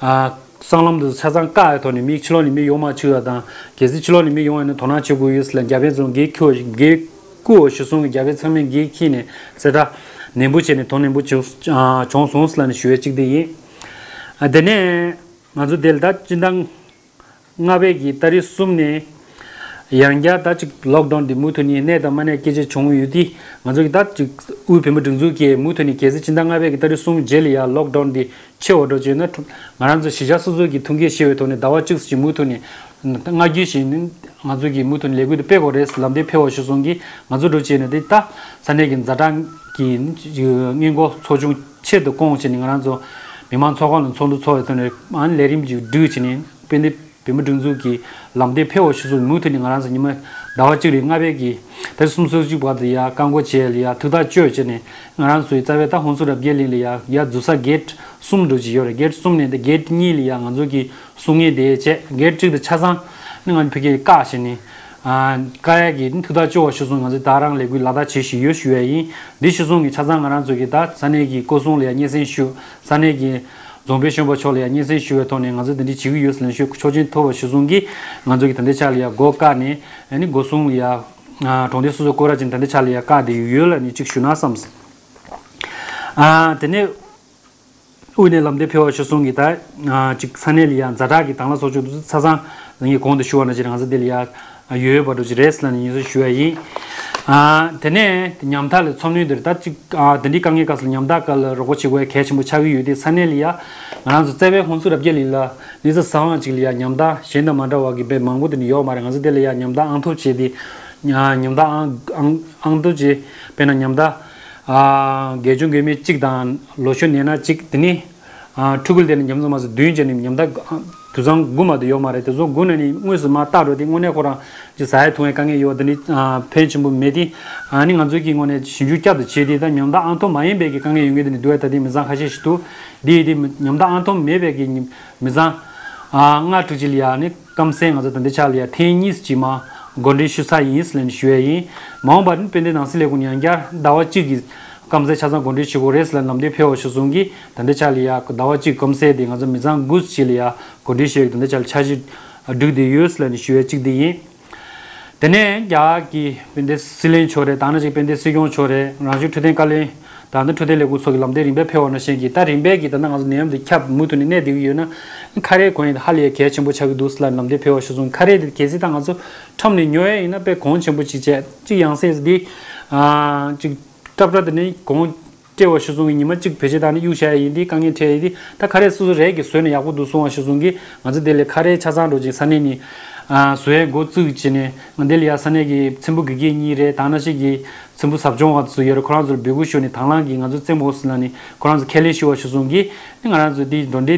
ཨ་སྲང་ལམ་དེ་ཚོ་ཆ་ཚང་བཀག་ཡའི་ཐོག་ནས་མི་ཕྱི་ལོགས་ནས་མི་ཡོང་མ་བཅུག་ཡ་དང་། གལ་སྲིད་ཕྱི་ལོགས་ནས་མི་ཡོང་ཡ་ན་དོ་སྣང་བྱེད་དགོས་ཡོད་ཟེར་ལ་རྒྱ་བལ་ཚོ་འགན་འཁུར་འགན་བསྐུར་བ་ཞུ་སོང་གི། རྒྱ་བལ་ཚང་མས་འགན་འཁྱེར་ནས་གསལ་བསྒྲགས་ནན་པོ་བྱས་ནས་དོ་ནན་པོ་བྱུང་ཨ་བྱུང་སོང་ཟེར་ལབ་ནས་ཞུ་ཡ་གཅིག་དེ་ཡིན། ཨ་དེ་ནས་ང་ཚོ་དེ་ལ་ད་སྤྱི་ཟླ་ལྔ་པའི་གི་ཏ་རིག་གསུམ་ནས་ཡང་བསྐྱར་ད་ཅིག་ལོག་ཌའུན་འདི་མུ་མཐུད་ནས་གནས་དང་མ་གནས་སྐད་ཆ་བྱུང་ཡོད་དེ། ང་ཚོ་གི་ད་ཅིག་དབུས་བོད་མི་སྒྲིག་འཛུགས་ཀྱིས་མུ་མཐུད་ནས་གལ་སྲིད་སྤྱི་ཟླ་ལྔ་པའི་གི་ཏ་རིག་གསུམ་རྗེས་ལ་ཡང་ལོག་ཌའུན་འདི་ཆེ་བ་འགྲོ་བྱས་ན་ང་རང་ཚོ་གཞིས་ཆགས་སོ་སོ་གི་ཐོན་སྐྱེད་ཤེས་པའི་ཐོག་ནས་ཟླ་བ་གཅིག་ཙམ་མུ་མཐུད་ནས་སྔ་རྒྱུན་བཞིན་ང་ཚོ་གི་མུ་མཐུད་ནས་ལས་འགུལ་འདི་སྤེལ་དགོས་རེད་ལམ་སྟོན་ཕེབས་པ་ཞུ་སོང་གི། ང་ཚོ་འགྲོ་བྱས་ན་དེ་ད་ས་གནས་ཀྱི་ཛ་དྲག་གི་སྔོན་འགོག་ཚོགས་ཆུང་ཆེད་དུ་བསྐོང་བྱས་ནས་ང་རང་ཚོ་མི་མང་ཚོགས་ཁང་ལ་ཚོགས་འདུ་ཚོགས་པའི་ཐོག་ནས་ཨ་ནི་ལས་རིམ་ཅིག་བསྒྲུབས་བྱས་ནས་དཔེ་འདི་བོད་མི་སྒྲིག་འཛུགས་ཀྱི་ལམ་སྟོན་ཕེབས་པ་ཞུ་སོང་། མུ་མཐུད་ནས་ང་རང་ཚོ་ཉི་མ་ཟླ་བ་གཅིག་རེ་ལྔ་པའི་གི་ད་རེས་གསུམ་གསུམ་གཅིག་བར་དུ་ཡ་བཀག་འགོག་བྱས་ལ་ཡ་ཐུགས་ཐག་གཅོད་བྱས་ནས་ང་རང་ཚོའི་རྩ་བའི་ད་ཧོན་སུར་རབ་རྒྱས་གླིང་ལ་ཡ་ཡ་འཛུལ་ས་གེ་ཊི་གསུམ་འགྲོ་གི་ཡོད་རེད། གེ་ཊི་གསུམ་ནས་ད་གེ་ཊི་གཉིས་ལ་ཡ་ང་ཚོ་གི་སྲུང་བརྙན་དེ་བྱས། གེ་ཊི་གཅིག་དེ་ཆ་ཚང་ནི་ང་ཚོ་ཕ་གིར་བཀག་བྱས་ནས་ཨ་བཀག་ཡ་གི་ཐུགས་ཐག་གཅོད་པ་ཞུ་སོང་། ང་ཚོས་ད་རང་ལས་འགུལ་ལག་བསྟར་བྱེད་བཞིན་ཡོད་ཞུ་ཡ་ཡིན། འདི་ཞུ་སོང་གི་ཆ་ཚང་ང་རང་ཚོ་གི་ད་ས་གནས་ཀྱི་སྐོར་སྲུང་ལ་ཡ་སྙན་སེང་ཞུ། ས་གནས་ཀྱི་རྫོང་དཔོན་གཞོན་པ་མཆོག་ལ་ཡ་སྙན་སེང་ཞུ་བའི་ཐོག་ནས་ང་ཚོས་དེ་འདྲ་བྱེད་ཀྱི་ཡོད་ཟེར་ནས་ཞུ། ཆོག་མཆན་ཐོབ་པ་ཞུ་སོང་གི། ང་ཚོ་གི་ད་ལྟའི་ཆ་ལ་ཡ་སྒོ་བཀག་ནས་ཨ་ནི་སྒོ་སྲུང་ལ་ཡ་ཨ་གྲོང་སྡེ་སོ་སོའི་སྐོར་ར་ཅིག་ནས་ད་ལྟའི་ཆ་ལ་ཡ་བཀག་བསྡད་ཡོད་ལབ་ནས་ཅིག་ཞུ་ན་བསམས། ཨ་དེ་ནས་དབུས་ནས་ལམ་སྟོན་ཕེབས་པ་ཞུ་སོང་གི། ད་ཨ་ཅིག་ས་གནས་ལ་ཡང་ཛ་དྲག་གི་དང་བླངས་ཚོགས་ཆུང་དེ་ཚོ་ཆ་ཚང་ངས་གོང་དུ་ཞུ་བ་ནང་བཞིན་ང་ཚོ་འདི་ལ་ཡ་ཡོད་པ་འགྲོ་གི་རེད་ཟེར་ལབ་ནས་ཡིན་ཟེར་ཞུ་བ་ཡིན། ཨ་དེ་ནས་ཉམ་ཐག་ལ་འཚམས་སྣོན་དེར་ད་ཅིག་ཨ་དེ་འདྲའི་དཀའ་ངལ་སྐབས་སུ་ཉམ་ཐག་སྒང་ལ་རོགས་པ་བྱེད་དགོས་གལ་ཆེན་པོ་ཆགས་ཀྱི་ཡོད་དེ། ས་གནས་ལ་ཡ་ང་རང་ཚོ་རྩ་བའི་ཧོན་སུར་རབ་རྒྱས་གླིང་ལ་གནས་ཚུལ་གསར་བ་ཅིག་ལ་ཡ་ཉམ་ཐག་གཞན་དང་མ་འདྲ་བ་གི་དཔེ་མང་པོ་དེ་འདྲ་ཡོད་མ་རེད། ང་ཚོ་དེ་ལ་ཡ་ཉམ་ཐག་ཨང་ཐོབ་བྱས་ཏེ་ཉམ་ཐག་ཨང་ཨང་ཨང་ཐོབ་བྱས། དཔེར་ན་ཉམ་ཐག་ཨ་དགེ་སྦྱོང་དགེ་མེད་གཅིག་དང་ལོ་གཞོན་ནད་ན་གཅིག་དེ་ནི་ཨ་ཕྲུ་གུ་དེ་ནི་ཉམ་ཚང་མ་སུ་བདུན་བྱས་ནས་ཉམ་ཐག་དུད་ཚང་དགུ་མ་གཏོགས་ཡོད་མ་རེད། དེ་ཚོ་དགུ་ནས་ནི་དངོས་སུ་མ་བལྟ་འགྲོ་དེ་དངོས་གནས་ཁོ་རང་ཅིག་ཟ་ཡ་འཐུང་ཡའི་དཀའ་ངལ་ཡོད། དེ་ནི་ཨ་ཕན་ཆེན་པོ་མེད་དེ། ཨ་ནི་ང་ཚོ་གི་ངོས་ནས་ཞིབ་འཇུག་བསྐྱར་དུ་བྱས་ཏེ་ད་ཉམ་ཐག་ཨང་ཐོབ་མ་ཡིན་པའི་གི་དཀའ་ངལ་ཡོད་མཁན་དེ་ནི་འདུག་ཡ། ད་དེ་མི་ཚང་ཁ་ཤས་ཤིག་འདུག་དེ་ཡིན་དེ་ཉམ་ཐག་ཨང་ཐོབ་མེད་པའི་གི་མི་ཚང་ཨ་ལྔ་དྲུག་ཅིག་ལ་ཡ་ནི་སྐམ་སའི་ང་ཚོ་ད་ལྟའི་ཆ་ལ་ཡ་ཐེངས་གཉིས་ཅིག་མ་གོ་སྒྲིག་ཞུ་ཚར་ཡིན་ཟེར་ནས་ཞུ་ཡ་ཡིན། མ་འོངས་པར་ནི་དཔལ་ལྡན་ནང་སྲིད་ལས་ཁུངས་ནས་ཡང་བསྐྱར་ཟླ་བ་གཅིག་གི་སྐམ་སའི་ཆ་ཚང་གོ་སྒྲིག་ཞུ་དགོས་རེད་ཟེར་ལབ་ལམ་སྟོན་ཕེབས་པ་ཞུ་སོང་གི། ད་ལྟའི་ཆ་ལ་ཡ་ཟླ་བ་གཅིག་སྐམ་སའི་དེ་ང་ཚོ་མི་ཚང་དགུ་ཅིག་ལ་ཡ་གོ་སྒྲིག་ཞུ་ཡ་གི་ད་ལྟའི་ཆ་ལ་འཆར་གཞི་བསྒྲིགས་བསྡད་ཡོད་ཟེར་ལབ་ནས་ཞུ་ཡ་གཅིག་དེ་ཡིན། དེ་ནས་རྒྱ་གར་གྱི་དཔལ་ལྡན་སྲིད་བློན་མཆོག་རེད། ད་ནང་བཞིན་དཔལ་ལྡན་སྲིད་སྐྱོང་མཆོག་རེད། རང་བྱུང་འཕྲོད་བསྟེན་བཀའ་བློན། ད་ནི་འཕྲོད་བསྟེན་ལས་ཁུངས་སོགས་ཀྱི་ལམ་སྟོན་རིམ་པས་ཕེབས་པ་ནང་བཞིན་གྱི་ད་རིམ་པས་ཀྱི་ད་ནི་ང་ཚོ་ནད་ཡམས་འདི་ཁྱབ་མུ་མཐུད་ནས་གནས་བསྡད་ཀྱི་ཡོད་ན་ཁ་རས་གོན་ཡས་ཧ་ལས་གལ་ཆེན་པོ་ཆགས་ཀྱི་འདུག་ཟེར་ལབ་ལམ་སྟོན་ཕེབས་པ་ཞུ་སོང་། ཁ་རས་འདི་གལ་སྲིད་ད་ང་ཚོ་ཁྲམ་ནས་ཉོ་ཡས་ཡིན་ན་དཔེ་གོང་ཆེན་པོ་ཅིག་བྱས་ཅིག་ཡང་སེ་འདི་ཨ་ཅིག་སྐྲ་སྐྲ་དེ་ནི་གོང་སྤྲད་པ་ཞུ་སོང་གི། ཉི་མ་གཅིག་བེད་སྤྱོད་བཏང་ནས་གཡུག་བཞག་ཡས་ཡིན་དེ་དཀའ་ངལ་འཕྲད་ཡས་དེ། ད་ཁ་རས་སོ་སོ་རས་ཀྱིས་བཟོས་ན་ཡག་པོ་འདུག་གསུང་བ་ཞུ་སོང་གི། ང་ཚོ་དེ་ལས་ཁ་རས་ཆ་ཚང་འགྲོ་ཅིག་ས་གནས་ནས་ཨ་བཟོ་ཡས་འགོ་བཙུགས་བྱས་ནས་ང་དེ་ལ་ཡ་ས་གནས་ཀྱི་ཚེམ་བུ་དགེ་རྒན་གཉིས་རེད། ད་ནང་བཞིན་གྱི་ཚེམ་བུ་ཟབ་སྦྱོང་བ་ཚོ་ཡོད་རེད། ཁོ་རང་ཚོར་འབོད་སྐུལ་ཞུས་ནས་དང་བླངས་ཀྱིས་ང་ཚོ་རྩེད་མོ་ཟེར་ལབ་ནས་ཁོ་རང་ཚོ་ཁས་ལེན་ཞུ་བ་ཞུ་སོང་གི། ང་རང་ཚོ་དེའི་འགྲོ་གྲོན་དེ་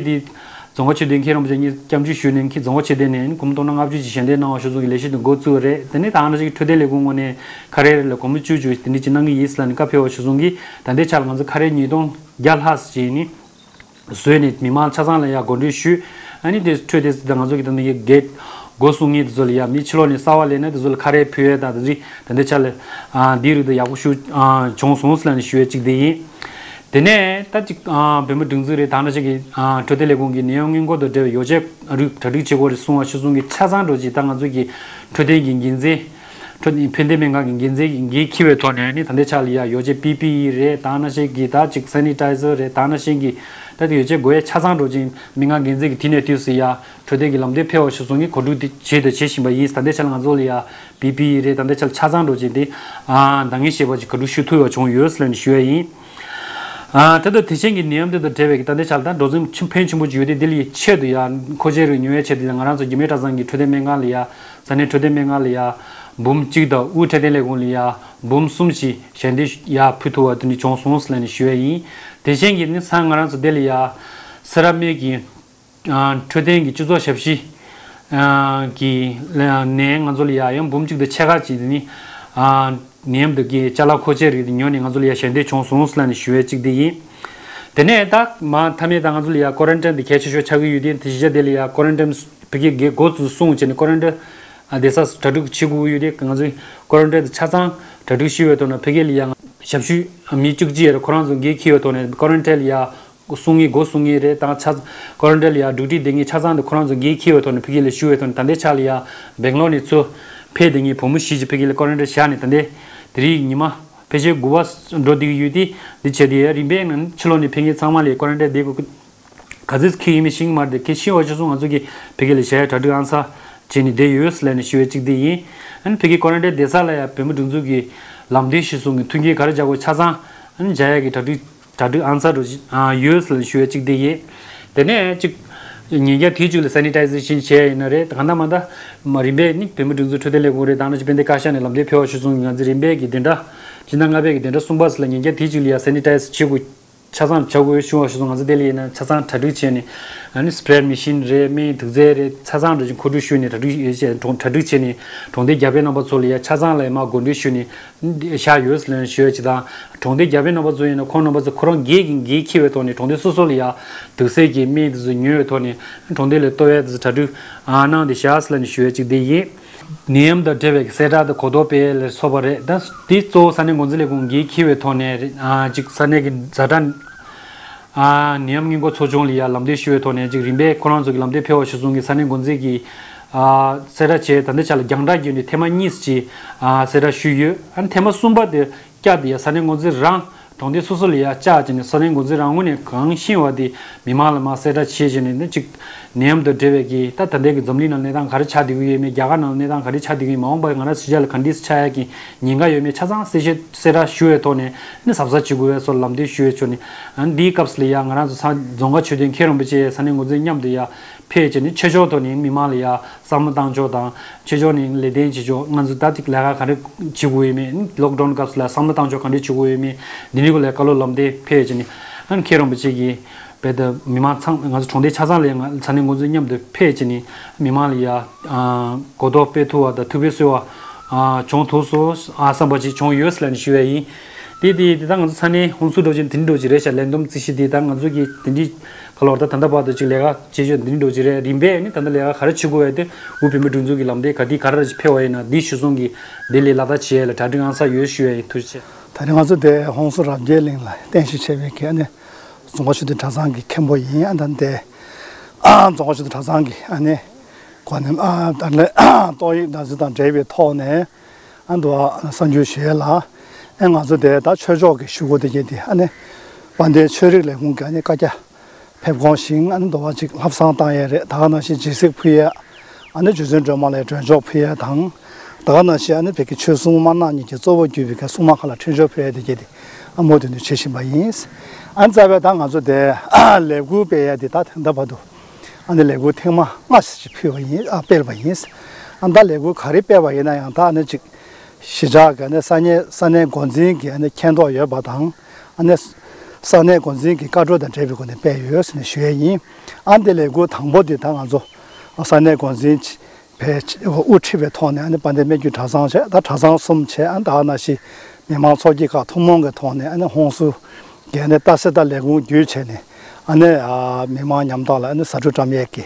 རྫོང་ཁ་ཆོས་སྡེ་མཁན་རིན་པོ་ཆེ་གཉིས་སྐྱབས་འཇུག་ཞུས་ནས་ཁྱི་རྫོང་ཁ་ཆོས་སྡེ་ནས་སྒོར་མོ་སྟོང་ཕྲག་ལྔ་བཅུ་ཅིག་ཞལ་འདེབས་གནང་བ་ཞུ་སོང་གི། ལས་གཞི་དེ་འགོ་བཙུགས་པ་རེད། དེ་ནས་ད་ནང་བཞིན་གྱི་འཕྲོད་བསྟེན་ལས་ཁུངས་ངོས་ནས་ཁ་རས་ལ་སྒོར་མོ་བཅུ་བཅུ་དེ་འདྲ་ཅིག་གནང་གི་ཡིན་ཟེར་ལབ་ནས་བཀའ་ཕེབས་པ་ཞུ་སོང་གི། ད་ལྟའི་ཆར་ང་ཚོ་ཁ་རས་ཉིས་སྟོང་བརྒྱ་ལྷག་ཅིག་ནི་བཟོས་ནས་མི་མང་ཆ་ཚང་ལ་ཡང་གོ་སྒྲིག་ཞུས། ཨ་ནི་དེ་འཕྲོད་བསྟེན་ཟེར་ད་ང་ཚོ་གི་ད་ནི་གེ་ཊི་སྒོ་སྲུང་མཁན་དེ་ཚོ་ལ་ཡང་མི་ཕྱི་ལོགས་ནས་གསར་པ་སླེབས་ན་དེ་ཚོ་ལ་ཁ་རས་ཕུལ་ཡས་དང་དེ་ཚོ་ད་ལྟའི་ཆར་ལ་ཨ་འདིའི་རིགས་དེ་ཡག་པོ་ཞུ་ཨ་བྱུང་སོང་ཟེར་ལབ་ནས་ཞུ་ཡས་གཅིག་དེ་ཡིན། དེ་ནས་ད་ཅིག་ཨ་བོད་མི་སྒྲིག་འཛུགས་རེད། ད་ནང་བཞིན་གྱི་ཨ་འཕྲོད་བསྟེན་ལས་ཁུངས་ཀྱི་ནད་ཡམས་སྔོན་འགོག་དང་འབྲེལ་བའི་ཡོ་བྱད་རིགས་གྲ་སྒྲིག་བྱེད་དགོས་རེད་གསུང་བ་ཞུ་སོང་གི། ཆ་ཚང་འགྲོ་ཅིག་ད་ང་ཚོ་གི་འཕྲོད་བསྟེན་གྱི་འགན་འཛིན་ འཕྲོད་བསྟེན་སྨན་ཁང་གི་འགན་འཛིན་གྱིས་འགན་འཁྱེར་བའི་ཐོག་ནས་ནི་ད་ལྟའི་ཆ་ལ་ཡ་ཡོ་བྱད་པི་པི་ཨི་རེད། ད་ནང་བཞིན་གྱི་ད་ཅིག་སེ་ནི་ཊའི་ཛར་རེད། ད་ནང་བཞིན་གྱི་ད་དེ་ཡོ་བྱད་དགོས་ཡ་ཆ་ཚང་འགྲོ་ཅིང་སྨན་ཁང་འགན་འཛིན་གྱིས་དེ་ནས་དུས་སུ་ཡ་འཕྲོད་བསྟེན་གྱི་ལམ་སྟོན་ཕེབས་པ་ཞུ་སོང་གི་གོ་སྒྲིག་དེ་བྱས་དང་བྱེད་བཞིན་པ་ཡིན། ད་ལྟའི་ཆ་ལ་ང་ཚོ་ལ་ཡ་པི་པི་ཨི་རེད། ད་ལྟའི་ཆ་ལ་ཆ་ཚང་འགྲོ་ཅིང་དེ་ཨ་འདང་ངེས་བྱེད་པ་ཅིག་ག་འདྲ་ཞུ་ཐུབ་པ་བྱུང་ཡོད་ཟེར་ནས་ཞུ་ཡ་ཡིན། ཨ་ད་ལྟ་དེ་བཞིན་གྱི་ནད་ཡམས་དེ་དང་འབྲེལ་བའི་གི་ད་ལྟའི་ཆ་ལ་ད་འགྲོ་འཛིན་ཆེ་ཕན་ཆེན་པོ་ཅིག་ཡོད་དེ། དེ་ལ་ཡ་ཆེད་དུ་ཡ་མཁོ་ཆས་རིགས་ཉོ་ཡ་ཆེད་དུ་ཡ་ང་རང་ཚོ་རྒྱུད་སྨད་གྲྭ་ཚང་གི་འཕྲོད་བསྟེན་སྨན་ཁང་ལ་ཡ་ས་གནས་འཕྲོད་བསྟེན་སྨན་ཁང་ལ་ཡ་འབུམ་གཅིག་དང་དབུས་འཕྲོད་བསྟེན་ལས་ཁུངས་ལ་ཡ་འབུམ་གསུམ་ཞིག་ཞལ་འདེབས་ཡར་ཕུལ་ཐུབ་པ་དེ་འདྲ་བྱུང་སོང་ཟེར་ནས་ཞུ་ཡ་ཡིན། དེ་བཞིན་གྱི་ནི་ས་ང་རང་ཚོ་དེ་ལ་ཡ་སེ་ར་སྨད་ཀྱི་ཨ་འཕྲོད་བསྟེན་གྱི་སྤྱི་ཚོགས་ཞབས་ཞུ་ཨ་གི་ནས་ང་ཚོ་ལ་ཡ་ཡང་འབུམ་གཅིག་དང་ཕྱེད་ཀ་ཅིག་དེ་ནི་ཨ་ནད་ཡམས་དེ་གི་ཅ་ལག་མཁོ་ཆས་རིགས་དེ་ཉོས་ནས་ང་ཚོ་ལ་ཡ་ཞལ་འདེབས་བྱུང་སོང་ཟེར་ནས་ཞུ་ཡ་གཅིག་དེ་ཡིན། དེ་ནས་ད་མ་མཐའ་མའི་ད་ང་ཚོ་ལ་ཡ་ཀོ་རན་ཊིན་དེ་གལ་ཆེ་ཤོས་ཆགས་ཀྱི་ཡོད་དེ། དེ་གཞིས་ཆགས་དེ་ལ་ཡ་ཀོ་རན་ཊིན་བོད་སྐད་སྒོ་ཚུགས་སོང་བྱས་ནས་ཀོ་རན་ཊིན་ཨ་བསྡད་ས་གྲ་སྒྲིག་བྱེད་དགོས་ཀྱི་ཡོད་དེ། ང་ཚོས་ཀོ་རན་ཊིན་དེ་ཆ་ཚང་གྲ་སྒྲིག་ཞུས་པའི་ཐོག་ནས་ཕ་གི་ལ་ཡ་ཞབས་ཞུ་མི་བཅུ་གཅིག་ཡར་ཁོ་རང་ཚོ་འགན་འཁྱེར་བའི་ཐོག་ནས་ཀོ་རན་ཊིན་ལ་ཡ་སོང་མཁན་སྒོ་སོང་མཁན་རེད། དང་ཆ་ཀོ་རན་ཊིན་ལ་ཡ་འགྲུལ་འཕྲིན་བསྡད་མཁན་ཆ་ཚང་དེ་ཁོ་རང་ཚོ་འགན་འཁྱེར་བའི་ཐོག་ནས་ཕ་གི་ལ་ཞུ་བའི་ཐོག་ནས་ད་ལྟའི་ཆ་ལ་ཡ་སྦེང་ལོར་ནས་ཚུར་ཕེབས་བསྡད་མཁན་བུ་མོ་བཞི་ཅིག་ཕ་གི་ལ་ཀོ་རན་ཊིན་བཞག་ནས་ད་ལྟའི་དེ་རིང་ཉི་མ་ཕལ་ཆེར་དགུ་པ་འགྲོ་བསྡད་ཀྱི་ཡོད་དེ། འདི་བྱས་ཏེ་རིམ་པས་ནང་ཕྱི་ལོགས་ནས་ཕེབས་མཁན་ཚང་མ་ལ་ཀོ་རན་ཊིན་བསྡད་དགོས། ག་ཚོད་འཁྱེར་ཡིན་མིན་ཤེས་ཀྱི་མ་རེད་དེ། འཁྱེར་ཤེས་པ་ཆ་ཚང་ང་ཚོ་གིས་ཕ་གི་ལ་བཞག་ཡ་གྲ་སྒྲིག་ཨང་གསར་བྱས་ནས་བསྡད་ཡོད་ཟེར་ལབ་ནས་ཞུ་བ་གཅིག་དེ་ཡིན། ཨ་ནི་ཕ་གི་ཀོ་རན་ཊིན་བསྡད་ས་ལ་ཡ་བོད་མི་སྒྲིག་འཛུགས་ཀྱི་ལམ་སྟོན་གཞིར་བཟུང་གི་མཐུན་རྐྱེན་ག་རེ་སྦྱར་དགོས་ཆ་ཚང་ཨ་ནི་སྦྱར་ཡ་གི་གྲ་སྒྲིག་གྲ་སྒྲིག་ཨང་གསར་འདྲ་ཅིག་ཨ་ཡོད་ཟེར་ལབ་ནས་ཞུ་བ་གཅིག་དེ་ཡིན། དེ་ནས་གཅིག་ཉིན་རྒྱབ་དུས་གཅིག་ལ་སེ་ནི་ཊའི་ཛེ་ཤན་བྱས་ཡིན་ན་རེད། གང་ལྟར་མ་ལྟར་མ་རིམ་པས་ནི་བོད་མི་སྒྲིག་འཛུགས་འཕྲོད་བསྟེན་ལས་ཁུངས་རེད། དང་ནང་བཞིན་དཔལ་ལྡན་བཀའ་ཤག་ནས་ལམ་སྟོན་ཕེབས་པ་ཞུ་སོང་གི་ང་ཚོས་རིམ་པས་ཀྱི་བདུན་ཕྲག་སྤྱི་ཟླ་ལྔ་པའི་གི་བདུན་ཕྲག་གསུམ་པ་ཟེར་ལ་ཉིན་རྒྱབ་དུས་གཅིག་ལ་ཡ་སེ་ནི་ཊའི་ཛེ་བྱེད་དགོས། ཆ་ཚང་བྱ་དགོས་ཞུ་བ་ཞུ་སོང་། ང་ཚོ་དེ་ལ་ཡིན་ན་ཆ་ཚང་གྲ་སྒྲིག་བྱས་ནས་ཨ་ནི་སི་པི་རེ་མེ་ཤིན་རེད། སྨན་དུག་རྫས་རེད། ཆ་ཚང་འདྲ་ཅིག་མཁོ་སྤྲོད་ཞུས་ནས་གྲ་སྒྲིག་ཡོད་ཅེས་གྲོང་གྲ་སྒྲིག་བྱས་ནས་གྲོང་སྡེ་བརྒྱ་པའི་རྣམ་པ་ཚོ་ལ་ཡ་ཆ་ཚང་ལ་ཡ་མར་གོ་སྒྲིག་ཞུས་ནས་བཞག་ཡོད་ཟེར་ལབ་ནས་ཞུ་ཡ་ཅིག་དང་། གྲོང་སྡེ་བརྒྱ་པའི་རྣམ་པ་ཚོ་ཡིན་ན་ཁོང་རྣམ་པ་ཚོ་ཁོ་རང་སྒེར་གྱི་འགན་འཁྱེར་བའི་ཐོག་ནས་གྲོང་སྡེ་སོ་སོ་ལ་ཡ་དུག་སེལ་གྱི་སྨན་དེ་ཚོ་ཉོས་པའི་ཐོག་ནས་གྲོང་སྡེ་ལ་གཏོང་ཡ་དེ་ཚོ་གྲ་སྒྲིག་ཨ་གནང་སྟེ་བཞག་ཟེར་ལབ་ནས་ཞུ་ཡ་ཅིག་དེ་ཡིན། ནད་ཡམས་དང་འབྲེལ་བའི་གསལ་བསྒྲགས་དང་གོ་རྟོགས་སྤེལ་ལ་སོགས་པ་རེད། ད་དེ་གཙོ་བོ་ས་གནས་འགོ་འཛིན་ལས་ཁུངས་འགན་འཁྱེར་བའི་ཐོག་ནས་རེད། ཨ་གཅིག་ས་གནས་ཀྱི་ཛ་དྲག་ཨ་ནད་ཡམས་སྔོན་འགོག་ཚོགས་ཆུང་ལ་ཡ་ལམ་སྟོན་ཞུ་བའི་ཐོག་ནས་གཅིག་རིམ་པས་ཁོ་རང་ཚོ་གི་ལམ་སྟོན་ཕེབས་པ་ཞུ་སོང་གི་ས་གནས་འགོ་འཛིན་གྱིས་ཨ་གསལ་བསྒྲགས་བྱས། ད་ལྟའི་ཆ་ལ་རྒྱང་བསྒྲགས་བརྒྱུད་ནས་ཐེངས་མ་གཉིས་ཀྱི་ཨ་གསལ་བསྒྲགས་ཞུས་ཡོད། ཨ་ནི་ཐེངས་མ་གསུམ་པ་དེ་བསྐྱར་དུ་ཡ་ས་གནས་འགོ་འཛིན་རང་གྲོང་སྡེ་སོ་སོ་ལ་ཡ་བཅར་བྱས་ནས་ས་གནས་འགོ་འཛིན་རང་ངོས་ནས་གང་ཤེས་པ་དེ་མི་མང་ལ་མར་གསལ་བསྒྲགས་བྱས་བྱས་ནས་ནི་གཅིག་ནད་ཡམས་དང་འབྲེལ་བའི་གི་ད་ད་ལྟའི་གི་འཛམ་གླིང་ནང་གནས་སྟངས་ག་རེ་ཆགས་བསྡད་ཀྱི་ཡོད་མེད། རྒྱ་གར་ནང་གནས་སྟངས་ག་རེ་ཆགས་བསྡད་ཀྱི་ཡོད། མ་འོངས་པར་ང་རང་སེར་སྐྱ་ལ་ག་འདྲས་ཆགས་ཡག་གི་ཉེན་ཁ་ཡོད་མེད་ཆ་ཚང་གསལ་བཤད་གསལ་བསྒྲགས་ཞུ་བའི་ཐོག་ནས་ནི་གཟབ་གཟབ་བྱེད་དགོས་པའི་སོགས་ལམ་སྟོན་ཞུ་བའི་ཆོག་ནས། ཨ་ནི་འདིའི་སྐབས་སུ་ལ་ཡ་ང་རང་ཚོ་ས་རྫོང་དཀར་ཆོས་སྡེ་མཁན་རིན་པོ་ཆེ་ས་གནས་འགོ་འཛིན་མཉམ་དུ་ཡ་ཕེབས་བྱས་ནས་ཆོས་ཕྱོགས་ཐོག་ནས་མི་མང་ལ་ཡ་བསམ་བློ་བཏང་ཕྱོགས་དང་། ཆོས་ཕྱོགས་ནས་ལེགས་ལྡན་བྱེད་ཕྱོགས། ང་ཚོ་ད་ཅིག་ལས་ཀ་ག་རེ་བྱེད་དགོས་ཡོད་མེད། ལོག་ཌའུན་སྐབས་སུ་ལ་བསམ་བློ་བཏང་ཕྱོགས་ག་འདྲས་བྱེད་དགོས་ཡོད་མེད། འདི་ནི་གུ་ལ་བཀའ་སློབ་ལམ་སྟོན་ཕེབས་བྱས་ནས། ཨ་ནི་མཁན་རིན་པོ་ཆེ་གིས་རྦད་དེ་མི་མང་ཚང་ང་ཚོ་གྲོང་སྡེ་ཆ་ཚང་ལ་ཡ་ང་ས་གནས་འགོ་འཛིན་མཉམ་དུ་ཕེབས་བྱས་ནས་མི་མང་ལ་ཡ་གོ་རྟོགས་སྤེལ་ཐུབ་པ་དང་ཐུགས་ཕན་གསོས་པ་བྱུང་ཐུབ་སོང་བསམ་པ་ཅིག་བྱུང་ཡོད་ཟེར་ལབ་ནས་ཞུ་ཡ་ཡིན། དེ་དེ་དེ་ད་ང་ཚོ་ས་གནས་ཧོན་སུར་འགྲོ་ཆེན་དེ་འདྲ་འགྲོ་ཅིག་རེད་ཤག་ལས་བསྡོམས་རྩིས་གཞི་དེ་ད་ང་ཚོ་གི་དེ་འདྲའི་ག་ལོར་ད་ད་ལྟ་བར་དུ་ཅིག་ལས་ཀ་བྱེད་ཕྱོགས་འདི་འདྲ་འགྲོ་གི་རེད། རིམ་པས་ནི་ད་ལྟ་ལས་ཀ་ག་རེ་བྱེད་དགོས་ཡོད་དེ་དབུས་བོད་མིའི་སྒྲིག་འཛུགས་ཀྱི་ལམ་སྟོན་ག་དུས་ག་རེ་རེ་ཕེབས་པ་ཡིན་ན་འདི་ཞུ་སོང་གི་འདི་ལས་ལག་བསྟར་བྱེད་ཡ་ལ་གྲ་སྒྲིག་ཨང་གསར་ཡོད་ཞུ་ཡ་ཡིན། ཐུགས་རྗེ་ཆེ། ད་རེས་ང་ཚོ་དེ་ཧོན་སུར་རབ་རྒྱས་གླིང་ལ་རྟེན་གཞི་བྱས་པའི་གི་ཨ་ནི་རྫོང་དཀར་ཆོས་སྡེ་གྲྭ་ཚང་གི་མཁན་པོ་ཡིན། ཨ་ད་དེ་རྫོང་དཀར་ཆོས་སྡེ་གྲྭ་ཚང་གི་ཨ་ནི་གོ་ནས་ཨ་ད་ལས་ཏོག་དབྱིབས་ན་ཚ་དང་འབྲེལ་བའི་ཐོག་ནས་ཨ་འདུ་བ་གསར་འགྱུར་ཞུ་ཡ་ལ་ཨེ་ང་ཚོ་དེ་ད་ཆོས་ཕྱོགས་ཀྱི་ཞུ་སྒོ་དེ་གྱད་དེ་ཨ་ནི་དཔལ་ལྡན་ཆོས་རིག་ལས་ཁུངས་ཀྱི་ཨ་ནི་བཀའ་རྒྱ་ཕེབས་དགོངས་བཞིན་ཨ་ནི་འདུ་བ་ཅིག་ལྷབ་གསང་བཏང་ཡས་རེད། ད་ག་ནང་བཞིན་ཇི་སྲིད་ཕུལ་ཡས། ཨ་ནི་རྗེ་བཙུན་སྒྲོལ་མ་ལ་མགྲོན་མཆོག་ཕུལ་ཡས་དང་། ད་ག་ནང་བཞིན་ཨ་ནི་བོད་ཀྱི་ཆོས་སྲུང་དམར་ནག་གཉིས་ཀྱི་གཙོ་བོ་གྱུར་པའི་ག་སྲུང་མ་ཁག་ལ་མགྲོན་མཆོག་ཕུལ་ཡས་དེ་གྱད་དེ་ཨ་མུ་མཐུད་དུ་བྱེད་བཞིན་པ་ཡིན། ཨ་ནི་རྩ་བའི་ད་ང་ཚོ་དེ་ལས་འགུལ་སྤེལ་ཡས་དེ་ད་ད་ལྟ་བར་དུ་ཨ་ནི་ལས་འགུལ་ཐེངས་མ་ལྔ་ཞིག་ཕུལ་བ་ཡིན། ཨ་སྤེལ་བ་ཡིན། ཨ་ནི་ད་ལས་འགུལ་ག་རེ་སྤེལ་བ་ཡིན་ན་ཡང་ད་ཨ་ནི་ཅིག་གཞིས་ཆགས་ཀྱི་ཨ་ནི་ས་གནས་ས་གནས་འགོ་འཛིན་གྱི་ཨ་ནི་མཁྱེན་རྟོགས་ཡོད་པ་དང་། ཨ་ནི་ས་གནས་འགོ་འཛིན་གྱི་བཀའ་འཁྲོལ་དང་འབྲེལ་བའི་སྒོ་ནས་སྤེལ་ཡོད་ཟེར་ནས་ཞུ་ཡས་ཡིན། ཨ་ནི་དེ་ལས་འགུལ་དང་པོ་དེ་ད་ང་ཚོ་ས་གནས་འགོ་འཛིན་བྱས་དབུ་ཁྲིད་པའི་ཐོག་ནས་ཨ་ནི་དཔལ་ལྡན་སྨད་རྒྱུད་གྲྭ་ཚང་བྱས། ད་གྲྭ་ཚང་གསུམ་བྱས། ཨ་ནི་ད་ག་ནང་བཞིན་མི་མང་ཚོགས་སྐྱིད་ཁག་ཐུན་མོང་གི་ཐོག་ནས་ཨ་ནི་ཧོན་སུར་གྱི་ཨ་ནི་རྟ་སེ་ད་ལས་ཁུངས་བརྒྱུད་བྱས་ནས་ཨ་ནི་མི་མང་ཉམ་ཐག་ལ་ཨ་ནི་ཟ་འབྲུ་བཀྲམ་ཡས་ཀྱི་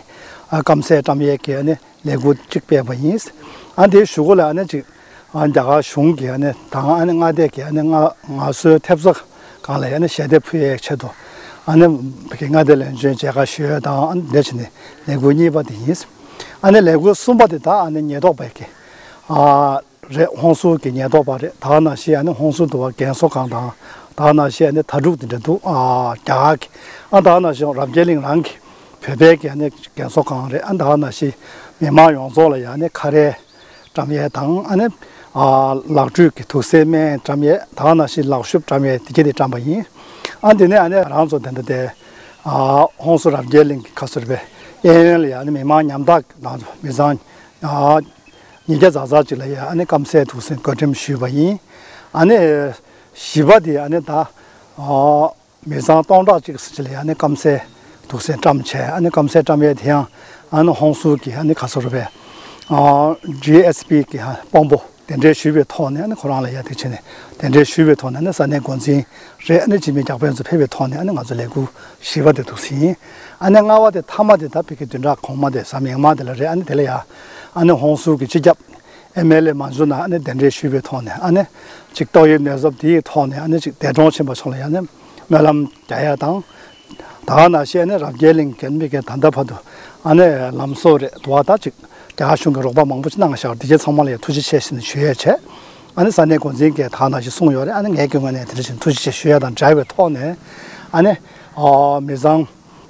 ཨ་སྐམ་ཟས་བཀྲམ་ཡས་ཀྱི་ཨ་ནི་ལས་འགུལ་གཅིག་སྤེལ་བ་ཡིན། ཨ་ནི་དེའི་གཞུག་གུ་ལ་ཨ་ནི་ཅིག་ཨ་རྒྱ་གར་གཞུང་གི་ཨ་ནི་དང་ཨ་ནི་མངའ་སྡེ་གི་ཨ་ནི་མངའ་མངའ་གསོལ་ཐེབས་རྩ་སྒང་ལ་ཨ་ནི་ཞལ་འདེབས་ཕུལ་ཡས་ཆེད་དུ་ཨ་ནི་བོད་ཀྱི་མངའ་སྡེ་ལས་བྱོན་མཇལ་ཁ་ཞུ་ཡས་དང་། ཨ་ནི་དེ་བྱས་ནས་ལས་འགུལ་གཉིས་པ་དེ་ཡིན། ཨ་ནི་ལས་འགུལ་གསུམ་པ་དེ་ད་ཨ་ནི་ཉེན་རྟོག་པའི་གི་ཨ་ རེད། ཧོན་སུར་གྱི་ཉེན་རྟོག་པ་རེད། ད་ག་ནང་བཞིན་ཨ་ནི་ཧོན་སུར་དུ་བ་རྒན་གསོ་ཁང་དང་། ད་ག་ནང་བཞིན་ཨ་ནི་དྭ་ཕྲུག་དེ་འདྲ་འདུག་ཨ་རྒྱ་གར་གྱི། ཨ་ད་ག་ནང་བཞིན་རབ་རྒྱས་གླིང་རང་གི་བོད་པའི་གི་ཨ་ནི་རྒན་གསོ་ཁང་རེད། ཨ་ད་ག་ནང་བཞིན་མི་མང་ཡོངས་རྫོགས་ལ་ཡ་ཨ་ནི་ཁ་རས་བཀྲམ་ཡས་དང་། ཨ་ནི་ཨ་ལག་འཁྲུད་ཀྱི་དུག་སེལ་སྨན་བཀྲམ་ཡས། ད་ག་ནང་བཞིན་ལག་ཤུབས་བཀྲམ་ཡས་དེ་གྱད་དེ་བཀྲམ་པ་ཡིན། ཨ་དེ་ནས་ཨ་ནི་རང་ཚོ་དེ་འདྲ་དེ་ཨ་ཧོན་སུར་རབ་རྒྱས་གླིང་གི་ཁ་ཟུར་པའི་གཡས་གཡོན་ལ་ཡ་ཨ་ནི་མི་མང་ཉམ་ཐག་དང་མི་ཚང་ཨ་ཉིས་བརྒྱ་ཙག་ཙག་ཅིག་ལ་ཡ་ཨ་ནི་སྐམ་སའི་དུག་སེལ་བཀོད་འགྲེམས་ཞུས་པ་ཡིན། ཨ་ནི་བཞི་པ་དེ་ཨ་ནི་ད་ཨ་མི་ཚང་སྟོང་ཕྲག་གཅིག་ཙམ་ཅིག་ལ་ཡ་ཨ་ནི་སྐམ་སའི་དུག་སེལ་བཀྲམ་བྱས། ཨ་ནི་སྐམ་སའི་བཀྲམ་ཡས་དེ་ཡང་ཨ་ནི་ཧོན་སུར་གྱི་ཨ་ནི་ག་ཟེར་རུ་བའི་ཨ་ཇི་ཨེས་པི་གི་ཨ་དཔོན་པོ་གདན་འདྲེན་ཞུས་པའི་ཐོག་ནས། ཨ་ནི་ཁོ་རང་ལ་ཡ་དེ་བྱས་ནས་གདན་འདྲེན་ཞུས་པའི་ཐོག་ནས། ཨ་ནི་ས་གནས་འགོ་འཛིན་རེད། ཨ་ནི་སྤྱི་མི་རྒྱག་དཔོན་ཚོ་ཕེབས་པའི་ཐོག་ནས་ཨ་ནི་ང་ཚོ་ལས་འགུལ་བཞི་པ་དེ་འདུག་ཟིན། ཨ་ནི་ལྔ་པ་དེ་མཐའ་མ་དེ་ད་ཕ་གི་བདུན་ཕྲག་གོང་མ་དེ་གཟའ་མིག་དམར་དེ་ལ་རེད། ཨ་ནི་དེ་ལ་ཡ་ཨ་ནི་ཧོན་སུར་གྱི་སྤྱི་ཁྱབ་ཨེམ་ཨེལ་ཨེ་མན་ཇུ་ནན་ཨ་ནི་གདན་འདྲེན་ཞུས་པའི་ཐོག་ནས། ཨ་ནི་ཅིག་ཏོག་དབྱིབས་ནད་གསོབ་དེའི་ཐོག་ནས་ཨ་ནི་ཅིག་འདས་གྲོངས་ཕྱིན་པ་ཚོ་ལ་ཡ་ཨ་ནི་སྨོན་ལམ་རྒྱག་ཡ་དང་། ད་ག་ནང་བཞིན་ཨ་ནི་རབ་རྒྱས་གླིང་གི་མི་གི་ད་ལྟ་བར་དུ་ཨ་ནི་ལམ་བཟོ་རེད་དུ་བ་ད་ཅིག་རྒྱ་གར་གཞུང་གི་རོགས་པ་མང་པོ་ཅིག་གནང་བཞག་དེ་གྱད་ཚང་མ་ལ་ཡ་ཐུགས་རྗེ་ཆེ་ཟེར་ནས་ཞུ་ཡས་བྱས། ཨ་ནི་ས་གནས་འགོ་འཛིན་གྱིས་ད་ག་ནང་བཞིན་གསུངས་ཡོད་རེད། ཨ་ནི་ངས་ཀྱི་ངོས་ནས་དེ་འདྲ་བཞིན་ཐུགས་རྗེ་ཆེ་ཞུ་ཡ་དང་འབྲེལ་བའི་ཐོག་ནས། ཨ་ནི་ཨ་མི་ཚང་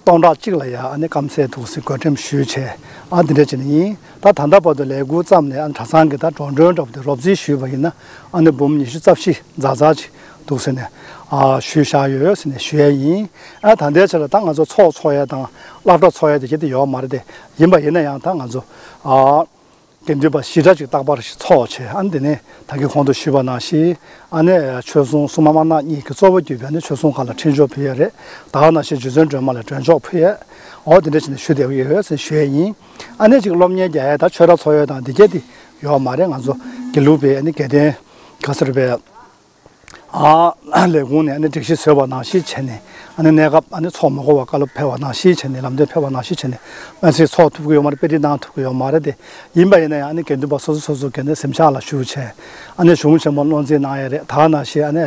སྟོང་ཕྲག་གཅིག་ལ་ཡ་ཨ་ནི་སྐམ་སའི་དུག་སེལ་བགོ་འགྲེམས་ཞུས་བྱས། ཨ་འདི་འདྲ་བྱས་ནས་ཡིན། ད་ད་ལྟ་བར་དུ་ལས་འགུལ་བརྩམས་ནས་ཨ་ནི་གྲྭ་ཚང་གི་ད་འགྲོ་གྲོན་འདྲ་པོ་དེ་རོབ་རྩིས་ཞུས་པ་ཡིན་ན་ཨ་ནི་འབུམ་ཉི་ཤུ་རྩ་བཞི་ཙག་ཙག་ཅིག་འདུག་ཟེར་ནས་ཨ་ཞུས་བཞག་ཡོད་ཟེར་ནས་ཞུ་ཡས་ཡིན། ཨ་ད་ལྟའི་ཆ་ལ་ད་ང་ཚོ་ཚོགས་འཚོགས་ཡས་དང་སློབ་གྲྭ་འཚོགས་ཡས་དེ་གྱད་དེ་ཡོད་མ་རེད་དེ། ཡིན་པ་ཡིན་ན་ཡང་ད་ང་ཚོ་ཨ་དགེ་འདུན་པ་བཞི་གྲྭ་ཅིག་རྟག་པར་ཞིག་ཚོགས་བྱས། ཨ་ནི་དེ་ནས་ད་གིན་གོང་དུ་ཞུས་པ་ནང་བཞིན་ཨ་ནི་ཆོས་སྲུང་སྲུང་མ་དམར་ནག་གཉིས་ཀྱི་གཙོ་བོ་གྱུར་པའི་ཨ་ནི་ཆོས་སྲུང་ཁག་ལ་འཕྲིན་བཅོལ་ཕུལ་ཡས་རེད། ད་ག་ནང་བཞིན་རྗེ་བཙུན་སྒྲོལ་མ་ལ་མགྲོན་ཆོག་ཕུལ་ཡས། འོ་དེ་འདྲ་བྱས་ནས་ཞུ་བསྡད་ཡོད་ཟེར་ཞུ་ཡས་ཡིན། ཨ་ནི་ཅིག་སློབ་གཉེར་རྒྱག་ཡས་དང་ཆོས་ར་འཚོགས་ཡས་དང་དེ་གྱད་དེ་ཡོད་མ་རེད། ང་ཚོ་དགེ་ལུགས་པའི་ཨ་ནི་དགེ་ལྡན་ག་ཟེར་བའི་ཨ་ལས་ཁུངས་ནས་ཨ་ནི་སྒྲིག་གཞི་བཟོས་པ་ནང་བཞིན་བྱས་ནས། ཨ་ནི་གནས་སྐབས་ཨ་ནི་ཚོགས་མ་འགོར་བར་བཀའ་སློབ་ཕེབས་པ་ནང་བཞིན་བྱས་ནས། ལམ་སྟོན་ཕེབས་པ་ནང་བཞིན་བྱས་ནས། དམིགས་བསལ་ཚོགས་ཐུབ་ཀྱི་ཡོད་མ་རེད། དཔེ་ཁྲིད་གནང་ཐུབ་ཀྱི་ཡོད་མ་རེད་དེ། ཡིན་པ་ཡིན་ན་ཡང་ཨ་ནི་དགེ་འདུན་པ་སོ་སོ་སོ་སོ་གི་ཨ་ནི་གཟིམ་ཤག་ལ་བཞུགས་བྱས། ཨ་ནི་གཞུང་ཆེན་མོ་བློ་འཛིན་གནང་ཡས་རེད། ད་ག་ནང་བཞིན་ཨ་ནི་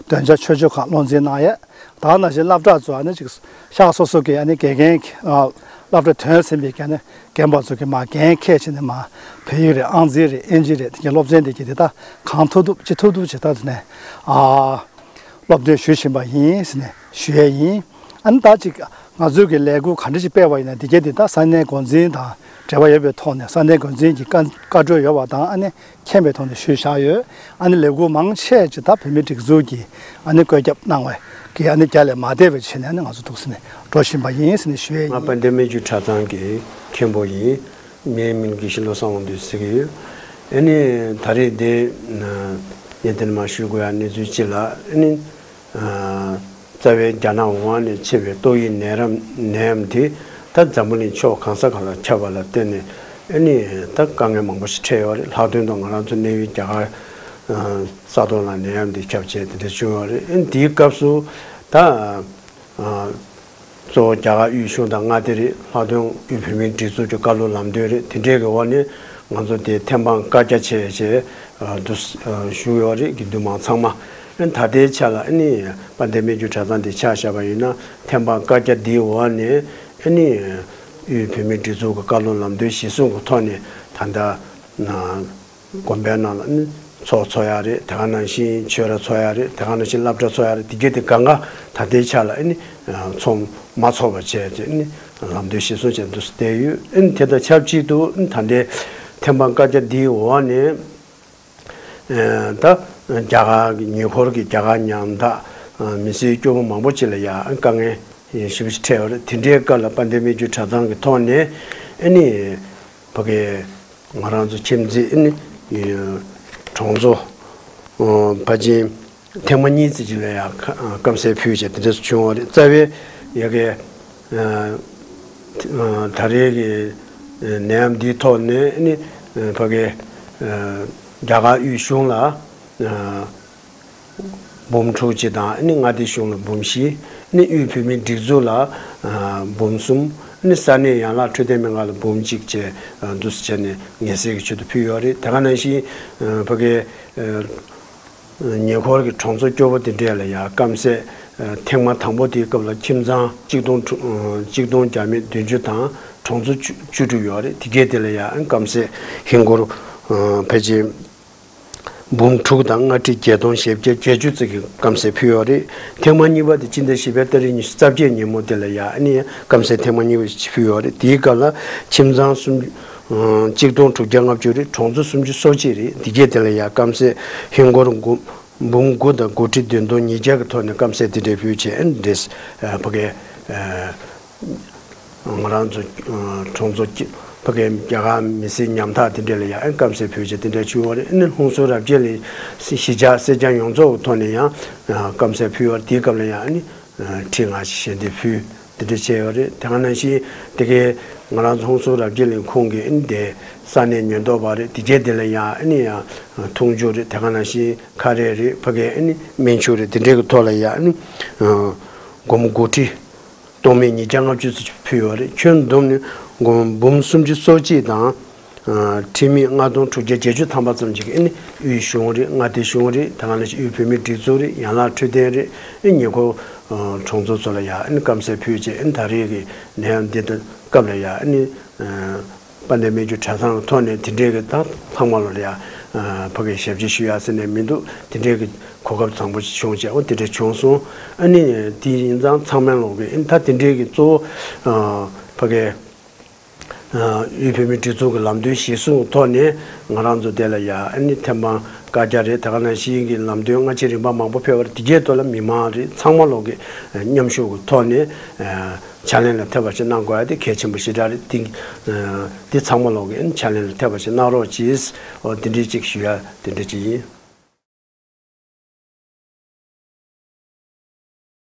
འདོན་ཆ་མཆོད་བརྗོད་ཁག་བློ་འཛིན་གནང་ཡས། ད་ག་ནང་བཞིན་སློབ་གྲྭ་ཚོ་ཨ་ནི་ཅིག་ཤག་སོ་སོ་གི་ཨ་ནི་དགེ་རྒན་གྱི་ཨ་སློབ་གྲྭ་ཐོན་ཟིན་པའི་གི་ཨ་ནི་རྒན་པ་ཚོ་གི་མར་འགན་འཁྱེར་བྱས་ནས་མར་བོད་ཡིག་རེད། ཨང་རྩིས་རེད། ཨིན་ཇི་རེད། དེ་གའི་སློབ་ཚན་དེ་གྱད་དེ་ད་གང་ཐུབ་ཐུབ་ཅི་ཐུབ་ཐུབ་ཅིག་ད་དེ་ནས་ཨ་སློབ་སྟོན་ཞུ་བཞིན་པ་ཡིན་ཟེར་ནས་ཞུ་ཡས་ཡིན། ཨ་ནི་ད་ཅིག་ང་ཚོས་ཀྱི་ལས་འགུལ་ག་འདྲ་ཞིག་སྤེལ་བ་ཡིན་ན་དེ་གྱད་དེ་ད་ས་གནས་འགོ་འཛིན་དང་འབྲེལ་བ་ཡོད་པའི་ཐོག་ནས། ས་གནས་འགོ་འཛིན་གྱི་བཀའ་བཀའ་འཁྲོལ་ཡོད་པ་དང་། ཨ་ནི་མཁྱེན་པའི་ཐོག་ནས་ཞུས་བཞག་ཡོད། ཨ་ནི་ལས་འགུལ་མང་ཆེ་ཅིག་ད་བོད་མིའི་སྒྲིག་འཛུགས་ཀྱིས་ཨ་ནི་བཀོད་ཁྱབ་གནང་བའི་གི་ཨ་ནི་རྒྱ་ལས་མ་འདས་པའི་ཆ་ནས་ཨ་ནི་ང་ཚོ་འདུག་ཟེར་ནས་འགྲོ་བཞིན་པ་ཡིན་ཟེར་ནས་ཞུ་ཡས་ཡིན། ང་དཔལ་ལྡན་སྨན་རྒྱུད་གྲྭ་ཚང་གི་མཁན་པོ་ཡིན། ངའི་མིང་དགེ་བཤེས་བློ་བཟང་དབང་འདུས་ཟེར་གྱི་ཡོད། ཨ་ནི་ད་རེས་འདི་ངས་འདི་ནས་མར་ཞུ་དགོས་ཡ་གནས་ཚུལ་གཅིག་ལ། ཨ་ནི་རྩ་བའི་རྒྱ་ནག་ཝུ་ཧན་ནས་མཆེད་པའི་ཏོག་དབྱིབས་ནད་རམ་ནད་ཡམས་དེ་ད་འཛམ་བུ་གླིང་ཕྱོགས་གང་ས་གང་ལ་ཁྱབ་པ་ལ་བརྟེན་ནས། ཨ་ནི་ད་དཀའ་ངལ་མང་པོ་ཞིག་འཕྲད་ཡོད་རེད། ལྷག་དོན་དུ་ང་རང་ཚོ་གནས་ཡུལ་རྒྱ་གར་ས་ཐོག་ལ་ནད་ཡམས་དེ་ཁྱབ་བྱས་དེ་འདྲ་བྱུང་ཡོད་རེད། ཨ་ནི་དེའི་སྐབས་སུ་ད་གཙོ་བོ་རྒྱ་གར་དབུས་གཞུང་དང་མངའ་སྡེ་རེད། ལྷག་དོན་དབུས་བོད་མིའི་སྒྲིག་འཛུགས་ཀྱི་བཀའ་སློབ་ལམ་སྟོན་རེད། དེ་འདྲའི་གི་འོག་ནས་ང་ཚོ་དེ་ཐེམ་སྤང་བཀའ་རྒྱ་བྱས་བྱས་འདུ་བཞུགས་ཡོད་རེད། དགེ་འདུན་མང་ཚང་མ། ཨ་ནི་ད་ལྟའི་ཆ་ལ་ཨ་ནི་དཔལ་ལྡན་སྨན་རྒྱུད་གྲྭ་ཚང་འདི་ཆ་བཞག་པ་ཡིན་ན། ཐེམ་སྤང་བཀའ་རྒྱ་འདིའི་འོག་ནས་ཨ་ནི་དབུས་བོད་མིའི་སྒྲིག་འཛུགས་ཀྱི་བཀའ་སློབ་ལམ་སྟོན་གཞིར་བཟུང་གི་ཐོག་ནས་ད་ལྟ་ན་དགོན་པའི་ནང་ལ་ཨ་ནི་ཚོགས་འཚོགས་ཡ་རེད། དེ་ག་ནང་བཞིན་ཆོས་ར་འཚོགས་ཡ་རེད། དེ་ག་ནང་བཞིན་སློབ་གྲྭ་འཚོགས་ཡ་རེད། དེ་གའི་དེ་གང་ག་ད་ལྟའི་ཆ་ལ་ཨ་ནི་ཚོགས་མ་འཚོགས་པ་བྱས་བྱས་ཨ་ནི་ལམ་སྟོན་གཞིར་བཟུང་བྱས་འདུག་སེ་བསྡད་ཡོད། ཨ་ནི་དེ་དང་ཆབས་ཅིག་ཏུ་ཨ་ནི་ད་ལྟའི་ཐེམ་སྤང་བཀའ་རྒྱ་འདིའི་འོག་ནས། ད་རྒྱ་གར་གྱི་ཉེ་འཁོར་གྱི་རྒྱ་གར་ཉམ་ཐག་མི་སེར་སྐྱོ་པོ་མང་པོ་ཅིག་ལ་ཡང་དཀའ་ངལ་ཞེ་པོ་ཅིག་འཕྲད་ཡོད་རེད། དེ་འདྲའི་སྐབས་ལ་དཔལ་ལྡན་སྨན་རྒྱུད་གྲྭ་ཚང་གི་ཐོག་ནས་ཨ་ནི་ཕ་གི་ང་རང་ཚོ་ཁྱིམ་མཚེས་ཨ་ནི་གྲོང་ཚོ་ཕལ་ཆེར་ཐེངས་མ་གཉིས་ཙམ་ཅིག་ལ་ཡང་སྐམ་སའི་ཕུད་བྱས་དེ་འདྲ་བྱུང་བ་རེད། རྩ་བའི་ཡ་གི་ད་རེས་ཀྱི་ནད་ཡམས་འདིའི་ཐོག་ནས་ནི་ཕ་གི་རྒྱ་གར་དབུས་གཞུང་ལ་འབུམ་དྲུག་ཅིག་དང་ནི་མངའ་སྡེ་གཞུང་ལ་འབུམ་བཞི། ནི་དབུས་བོད་མིའི་སྒྲིག་འཛུགས་ལ་འབུམ་གསུམ། ནི་ས་གནས་ཡན་ལག་འཕྲོད་བསྟེན་སྨན་ཁང་ལ་འབུམ་གཅིག་བཅས་འདུག་སེ་བྱས་ནས་ངལ་སེལ་གྱི་ཆེད་དུ་ཕུལ་ཡོད་རེད། དེ་ག་ནང་བཞིན་ཕ་གི་ཉེ་འཁོར་གྱི་གྲོང་ཚོ་སྐྱོ་པོ་དེ་འདྲས་ལ་ཡང་སྐམ་སའི་ཐེངས་མ་དང་པོ་དེའི་སྐབས་ལ་ཁྱིམ་ཚང་གཅིག་སྟོང་དྲུག་གཅིག་སྟོང་བརྒྱ་མེད་བདུན་ཅུ་དང་གྲོང་ཚོ་བཅུ་བཅུ་དྲུག་ཡོད་རེད། དེ་གས་དེ་ལ་ཡང་སྐམ་སའི་ཧིན་སྒོར་ཕལ་ཆེར་ འབུམ་དྲུག་དང་ལྔ་ཁྲི་བརྒྱད་སྟོང་བཞི་བརྒྱ་བརྒྱད་ཅུ་ཙམ་གྱི་སྐམ་སའི་ཕུལ་ཡོད་རེད། ཐེངས་མ་གཉིས་པ་དེ་སྤྱི་ཟླ་བཞི་པའི་ཏ་རིག་ཉི་ཤུ་རྩ་བརྒྱད་ཉིན་མོ་དེ་ལ་ཡང་ཨ་ནི་སྐམ་སའི་ཐེངས་མ་གཉིས་པ་ཞིག་ཕུལ་ཡོད་རེད། དེའི་སྐབས་ལ་ཁྱིམ་ཚང་སུམ་ཅུ་གཅིག་སྟོང་དྲུག་བརྒྱ་ལྔ་བཅུ་རེད། གྲོང་ཚོ་སུམ་ཅུ་སོ་གཅིག་རེད། འདི་གས་དེ་ལ་ཡང་སྐམ་སའི་ཧིན་སྒོར་འབུམ་འབུམ་དགུ་དང་སྒོར་ཁྲི་བདུན་སྟོང་ཉིས་བརྒྱ་གི་ཐོག་ནས་སྐམ་སའི་དེ་འདྲའི་ཕུལ་བྱས་ཨ་ནི་འདྲེས་ཕ་གའི། ང་རང་ཚོ་གྲོང་ཚོ་ཕ་གའི་རྒྱ་གར་མི་སེར་ཉམ་ཐག་དེ་འདྲ་ལ་ཡང་སྐམ་སའི་ཕུལ་བྱས་དེ་འདྲ་བྱུང་བ་རེད། ཨ་ནི་ཧུན་སུར་རབ་རྒྱས་ལ་གཞིས་ཆགས་སེར་སྐྱ་ཡོངས་རྫོགས་ཀྱི་ཐོག་ནས་ཡང་སྐམ་སའི་ཕུལ་བ་རེད། དེའི་སྐབས་ལ་ཡང་ཨ་ནི་ཁྲི་ལྔ་ཞིག་ཞལ་འདེབས་ཕུལ་དེ་འདྲ་བྱས་ཡོད་རེད། དེ་ག་ནང་བཞིན་དེ་གའི་ང་རང་ཚོ་ཧུན་སུར་རབ་རྒྱས་གླིང་ཁུངས་ཀྱི་ཨ་ནི་དེ་ས་གནས་ཉེན་རྟོག་པ་རེད། དེ་གའི་དེ་ལ་ཡང་ཨ་ནི་ཡང་འཐུང་ཆུ་རེད། དེ་ག་ནང་བཞིན་ཁ་རས་རེད། ཕ་གའི་ཨ་ནི་སྨན་ཆུ་རེད། དེ་འདྲའི་གི་ཐོག་ལ་ཡང་ཨ་ནི་སྒོར་མོ་སྒོར་ཁྲི་སྟོང་མེད་ཉིས་བརྒྱ་ལྔ་བཅུ་ཙམ་ཕུལ་ཡོད་རེད། ཁྱོན་བསྡོམས་ནས་འབུམ་སུམ་ཅུ་སོ་གཅིག་དང་ཁྲི་མེད་ལྔ་སྟོང་དྲུག་བརྒྱ་བརྒྱད་ཅུ་ཐམ་པ་ཙམ་ཅིག་ཨ་ནི་དབུས་གཞུང་རེད། མངའ་སྡེ་གཞུང་རེད། དེ་ག་ནང་བཞིན་དབུས་བོད་མིའི་སྒྲིག་འཛུགས་རེད། ཡན་ལག་འཕྲོད་བསྟེན་རེད། ཨ་ནི་ཉེ་འཁོར་གྲོང་ཚོ་ཚོ་ལ་ཡང་ཨ་ནི་སྐམ་སའི་ཕུལ་བྱས་ཨ་ནི་ད་རེས་ཀྱི་ནད་ཡམས་འདི་དང་སྐབས་ལ་ཡང་ཨ་ནི་དཔལ་ལྡན་སྨན་བཅོས་གྲྭ་ཚང་གི་ཐོག་ནས་དེ་འདྲའི་གི་ད་ཚང་མ་ལོ་ལ་ཡང་ཕ་གིའི་ཞབས་ཕྱི་ཞུ་ཡ་ཟེར་ནས་མི་འདུག་དེ་འདྲའི་གི་གོ་སྐབས་བཟང་པོ་ཞིག་བྱུང་བྱས་འོ་དེ་འདྲ་བྱུང་སོང་། ཨ་ནི་དེ་ཡིན་ཙང་ཚང་མ་ལོག་གི་ཨ་ནི་ད་དེ་འདྲའི་གི་གཙོ་བོ་ཕ་གིའི་དབུས་བོད་མིའི་སྒྲིག་འཛུགས་ཀྱི་ལམ་སྟོན་གཞིར་བཟུང་གི་ཐོག་ནས་ང་རང་ཚོ་དེ་ལ་ཡང་ཨ་ནི་ཐེམ་སྤང་བཀའ་རྒྱ་རེད། དེ་ག་ནང་བཞིན་གྱི་ལམ་སྟོན་སྔ་ཕྱི་རིམ་པ་མང་པོ་ཕེབས་པ་རེད། དེ་གའི་ཐོག་ལ་མི་མང་རེད། ཚང་མ་ལོག་གི་མཉམ་ཞུགས་ཀྱི་ཐོག་ནས་ཕྱག་ལེན་ལ་ཐེབས་པ་ཞིག་གནང་དགོས་ཡ་དེ་གལ་ཆེན་པོ་ཞེ་དྲག་རེད། དེ་དེ་ཚང་མ་ལོག་གི་ཕྱག་ལེན་ལ་ཐེབས་པ་ཞིག་གནང་རོགས་གྱིས། འོ་དེ་འདྲའི་ཅིག་ཞུ་ཡ་དེ་འདྲ་ཅིག་ཡིན།